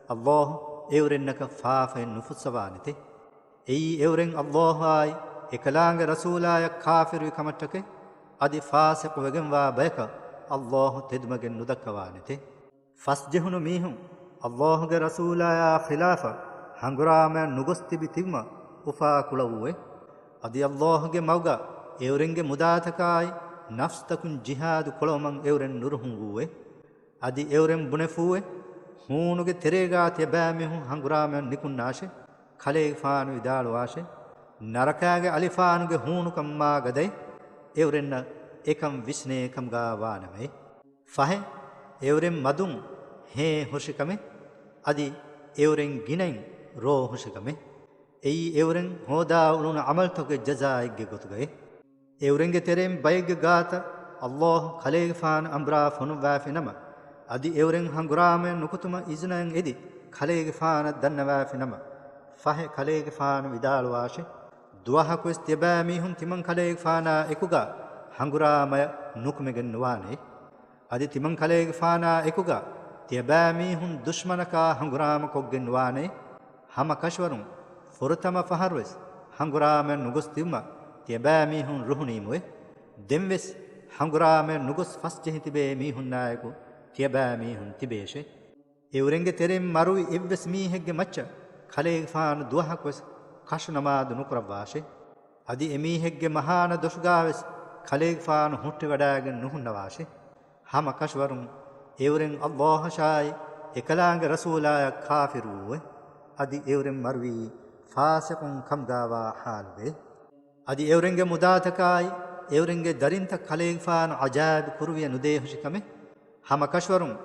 ﷲ އެއުރެންނަކަށް ފާފައެއް ނުފުއްސަވާނެތެ. އެއީ އެއުރެން ﷲ އާއި އެކަލާނގެ ރަސޫލާޔަށް ކާފިރުވި ކަމަށްޓަކައި، އަދި ފާސިޤު ވެގެންވާ ބަޔަކަށް ﷲ ތެދުމަގެއް ނުދައްކަވާނެތެ. ފަސްޖެހުނު މީހުން ﷲ ގެ ރަސޫލާޔާ ޚިލާފަށް ހަނގުރާމަޔަށް ނުގޮސް ތިބި ތިބުމަށް އުފާކުޅަ ވޫއެ. އަދި ﷲ ގެ މަގުގަ އެއުރެންގެ މުދާތަކާއި ނަފްސްތަކުން ޖިހާދު ކުޅަވުމަށް އެއުރެން ނުރުހުން ވޫއެ. އަދި އެއުރެން ބުނެފޫއެ، ހޫނުގެ ތެރޭގާ ތިޔަބައިމީހުން ހަނގުރާމަޔަށް ނިކުންނާށެ. ކަލޭގެފާނު ވިދާޅުވާށެ، ނަރަކާގެ އަލިފާނުގެ ހޫނުކަން މާ ގަދައެއް، އެއުރެންނަށް އެކަން ވިސްނޭ ކަމުގާ ވާނަމައެ. ފަހެ، އެއުރެން މަދުން ހޭ ހުށިކަމެއް، އަދި އެއުރެން ގިނައިން ރޯ ހުށިކަމެއް. އެއީ އެއުރެން ހޯދާ އުޅުނު ޢަމަލުތަކުގެ ޖަޒާއެއްގެ ގޮތުގައި. އެއުރެންގެ ތެރެއިން ބައެއްގެ ގާތަށް ﷲ ކަލޭގެފާނު އަނބުރާ ފޮނުއްވާފި ނަމަ، އަދި އެއުރެން ހަނގުރާމަޔަށް ނުކުތުމަށް އިޒުނައެއް އެދި، ކަލޭގެފާނަށް ދަންނަވާފި ނަމަ، ފަހެ ކަލޭގެފާނު ވިދާޅުވާށެ، ދުވަހަކުވެސް ތިޔަބައިމީހުން ތިމަން ކަލޭގެފާނާ އެކުގަ ހަނގުރާމަޔަށް ނުކުމެގެން ނުވާނެ. އަދި ތިމަން ކަލޭގެފާނާ އެކުގަ ތިޔަބައިމީހުން ދުޝްމަނަކާ ހަނގުރާމަ ކޮށްގެން ނުވާނެ. ހަމަ ކަށަވަރުން ފުރަތަމަ ފަހަރުވެސް ހަނގުރާމަޔަށް ނުގޮސް ތިބުމަށް ތިޔަބައިމީހުން ރުހުނީމުވެ. ދެންވެސް ހަނގުރާމަޔަށް ނުގޮސް ފަސްޖެހި ތިބޭ މީހުންނާއެކު ތިޔަބައިމީހުން ތިބޭށެ. އެއުރެންގެ ތެރެއިން މަރުވި އެއްވެސް މީހެއްގެ މައްޗަށް ކަލޭގެފާނު ދުވަހަކުވެސް ކަށު ނަމާދު ނުކުރައްވާށެ. އަދި އެމީހެއްގެ މަހާނަ ދޮށުގާވެސް ކަލޭގެފާނު ހުއްޓިވަޑައިގެން ނުހުންނަވާށެ. ހަމަ ކަށަވަރުން އެއުރެން އައްލާހަށާއި އެކަލާނގެ ރަސޫލާޔަށް ކާފިރުވުއެވެ. އަދި އެއުރެން މަރުވީ ފާސިޤުން ކަމުގާވާ ޙާލުގައެވެ. އަދި އެއުރެންގެ މުދާތަކާއި އެއުރެންގެ ދަރިންތައް ކަލޭގެފާނު ޢަޒާބު ކުރުވިޔަ ނުދޭހުށި ކަމެއް. ހަމަ ކަށަވަރުން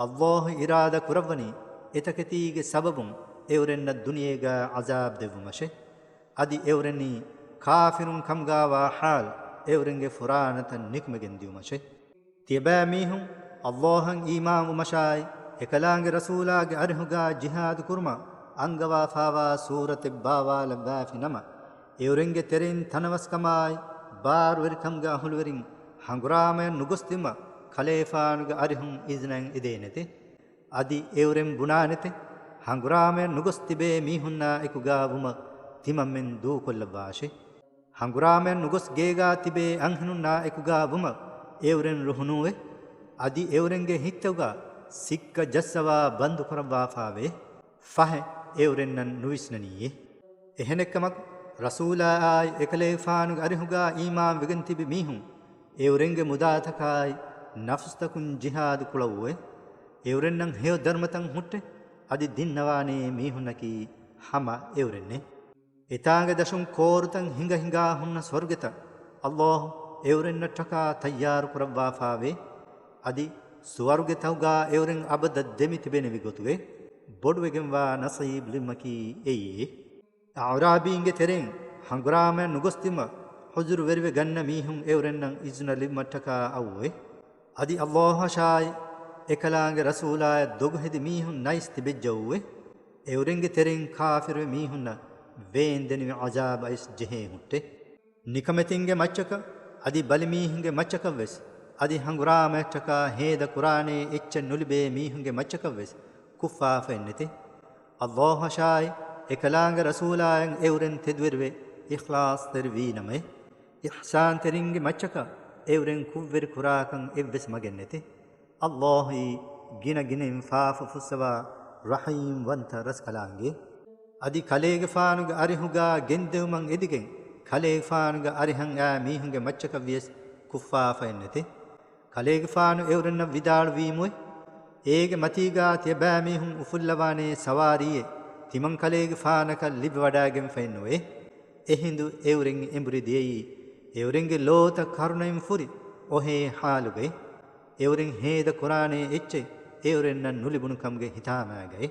އައްލާހު އިރާދަ ކުރައްވަނީ އެތަކެތީގެ ސަބަބުން އެއުރެންނަށް ދުނިޔޭގަ ޢަޒާބު ދެއްވުމަށެ. އަދި އެއުރެންނީ ކާފިރުން ކަމުގާވާ ޙާލު އެއުރެންގެ ފުރާނަތައް ނިކުމެގެން ދިޔުމަށެ. ތިޔަބައިމީހުން އައްލާހަށް އީމާންވުމަށާއި އެކަލާނގެ ރަސޫލާގެ އަރިހުގާ ޖިހާދު ކުރުމަށް އަންގަވާފާވާ ސޫރަތެއް ބާވާލައްވާފި ނަމަ، އެއުރެންގެ ތެރެއިން ތަނަވަސްކަމާއި ބާރުވެރިކަމުގެ އަހުލުވެރިން ހަނގުރާމަޔަށް ނުގޮސް ތިބުމަށް ކަލޭފާނުގެ އަރިހުން އިޒުނައެއް އެދޭނެތެ. އަދި އެއުރެން ބުނާނެތެ، ހަނގުރާމަޔަށް ނުގޮސް ތިބޭ މީހުންނާ އެކުގާ ވުމަށް ތިމަންމެން ދޫކޮށްލައްވާށެ. ހަނގުރާމަޔަށް ނުގޮސް ގޭގާ ތިބޭ އަންހެނުންނާ އެކުގާ ވުމަށް އެއުރެން ރުހުނޫއެވެ. އަދި އެއުރެންގެ ހިތްތަކުގާ ސިއްކަ ޖައްސަވާ ބަންދު ކުރައްވާފާވެ. ފަހެ އެއުރެންނަށް ނުވިސްނަނީއެވެ. އެހެނެއްކަމަކު، ރަސޫލާއާއި އެކަލޭގެފާނުގެ އަރިހުގާ އީމާން ވެގެން ތިބި މީހުން އެއުރެންގެ މުދާތަކާއި ނަފްސުތަކުން ޖިހާދު ކުޅައްވުއެވެ. އެއުރެންނަށް ހެޔޮ ދަރުމަތައް ހުއްޓެ، އަދި ދިންނަވާނޭ މީހުންނަކީ ހަމަ އެއުރެންނެވެ. އެތާނގެ ދަށުން ކޯރުތައް ހިނގަ ހިނގާ ހުންނަ ސުވަރުގެތައް އައްލާހު އެއުރެންނަށްޓަކާ ތައްޔާރު ކުރައްވާފާވެ. އަދި ސުވަރުގެތަކުގާ އެއުރެން އަބަދަށް ދެމި ތިބޭނެވި ގޮތުގައި ބޮޑުވެގެންވާ ނަސީބު ލިބުމަކީ އެއީއެވެ. އަޢުރާބީންގެ ތެރެއިން ހަނގުރާމަޔަށް ނުގޮސް ތިބުމަށް ޢުޛުރު ވެރިވެ ގަންނަ މީހުން އެއުރެންނަށް އިޒުނަ ލިބުމަށްޓަކާ އައުއެވެ. އަދި އައްލާހަށާއި އެކަލާނގެ ރަސޫލާޔަށް ދޮގުހެދި މީހުން ނައިސް ތިބެއްޖައޫއެވެ. އެއުރެންގެ ތެރެއިން ކާފިރުވި މީހުންނަށް ވޭންދެނިވި ޢަޒާބު އައިސް ޖެހޭ ހުއްޓެ. ނިކަމެތިންގެ މައްޗަކަށް އަދި ބަލިމީހުންގެ މައްޗަކަށްވެސް އަދި ހަނގުރާމަޔަށްޓަކާ ހޭދަ ކުރާނޭ އެއްޗެއް ނުލިބޭ މީހުންގެ މައްޗަކަށްވެސް ކުށްފާފައެއްނެތެ. އައްލާހަށާއި އެކަލާނގެ ރަސޫލާއަށް އެއުރެން ތެދުވެރިވެ އިޚްލާޞްތެރި ވީނަމައެވެ. އިޙްސާންތެރިންގެ މައްޗަކަށް އެއުރެން ކުށްވެރި ކުރާކަން އެއްވެސް މަގެއްނެތެ. އައްލާހީ ގިނަ ގިނައިން ފާފަ ފުއްސަވާ ރަޙީމް ވަންތަ ރަސްކަލާނގެ. އަދި ކަލޭގެފާނުގެ އަރިހުގާ ގެންދެވުމަށް އެދިގެން ކަލޭގެފާނުގެ އަރިހަށް އާ މީހުންގެ މައްޗަކަށް ވިޔަސް ކުށްފާފައެއްނެތެ. ކަލޭގެފާނު އެއުރެންނަށް ވިދާޅުވީމުވެ. އޭގެ މަތީގާ ތިޔަބައިމީހުން އުފުއްލަވާނޭ ސަވާރީއެއް ތިމަން ކަލޭގެފާނަކަށް ލިބިވަޑައިގެންފައެއްނުވޭ. އެހިނދު އެއުރެން އެނބުރި ދިޔައީ އެއުރެންގެ ލޯތައް ކަރުނައިން ފުރި އޮހޭ ޙާލުގައި. އެއުރެން ހޭދަ ކުރާނޭ އެއްޗެއް އެއުރެންނަށް ނުލިބުނު ކަމުގެ ހިތާމައިގައި.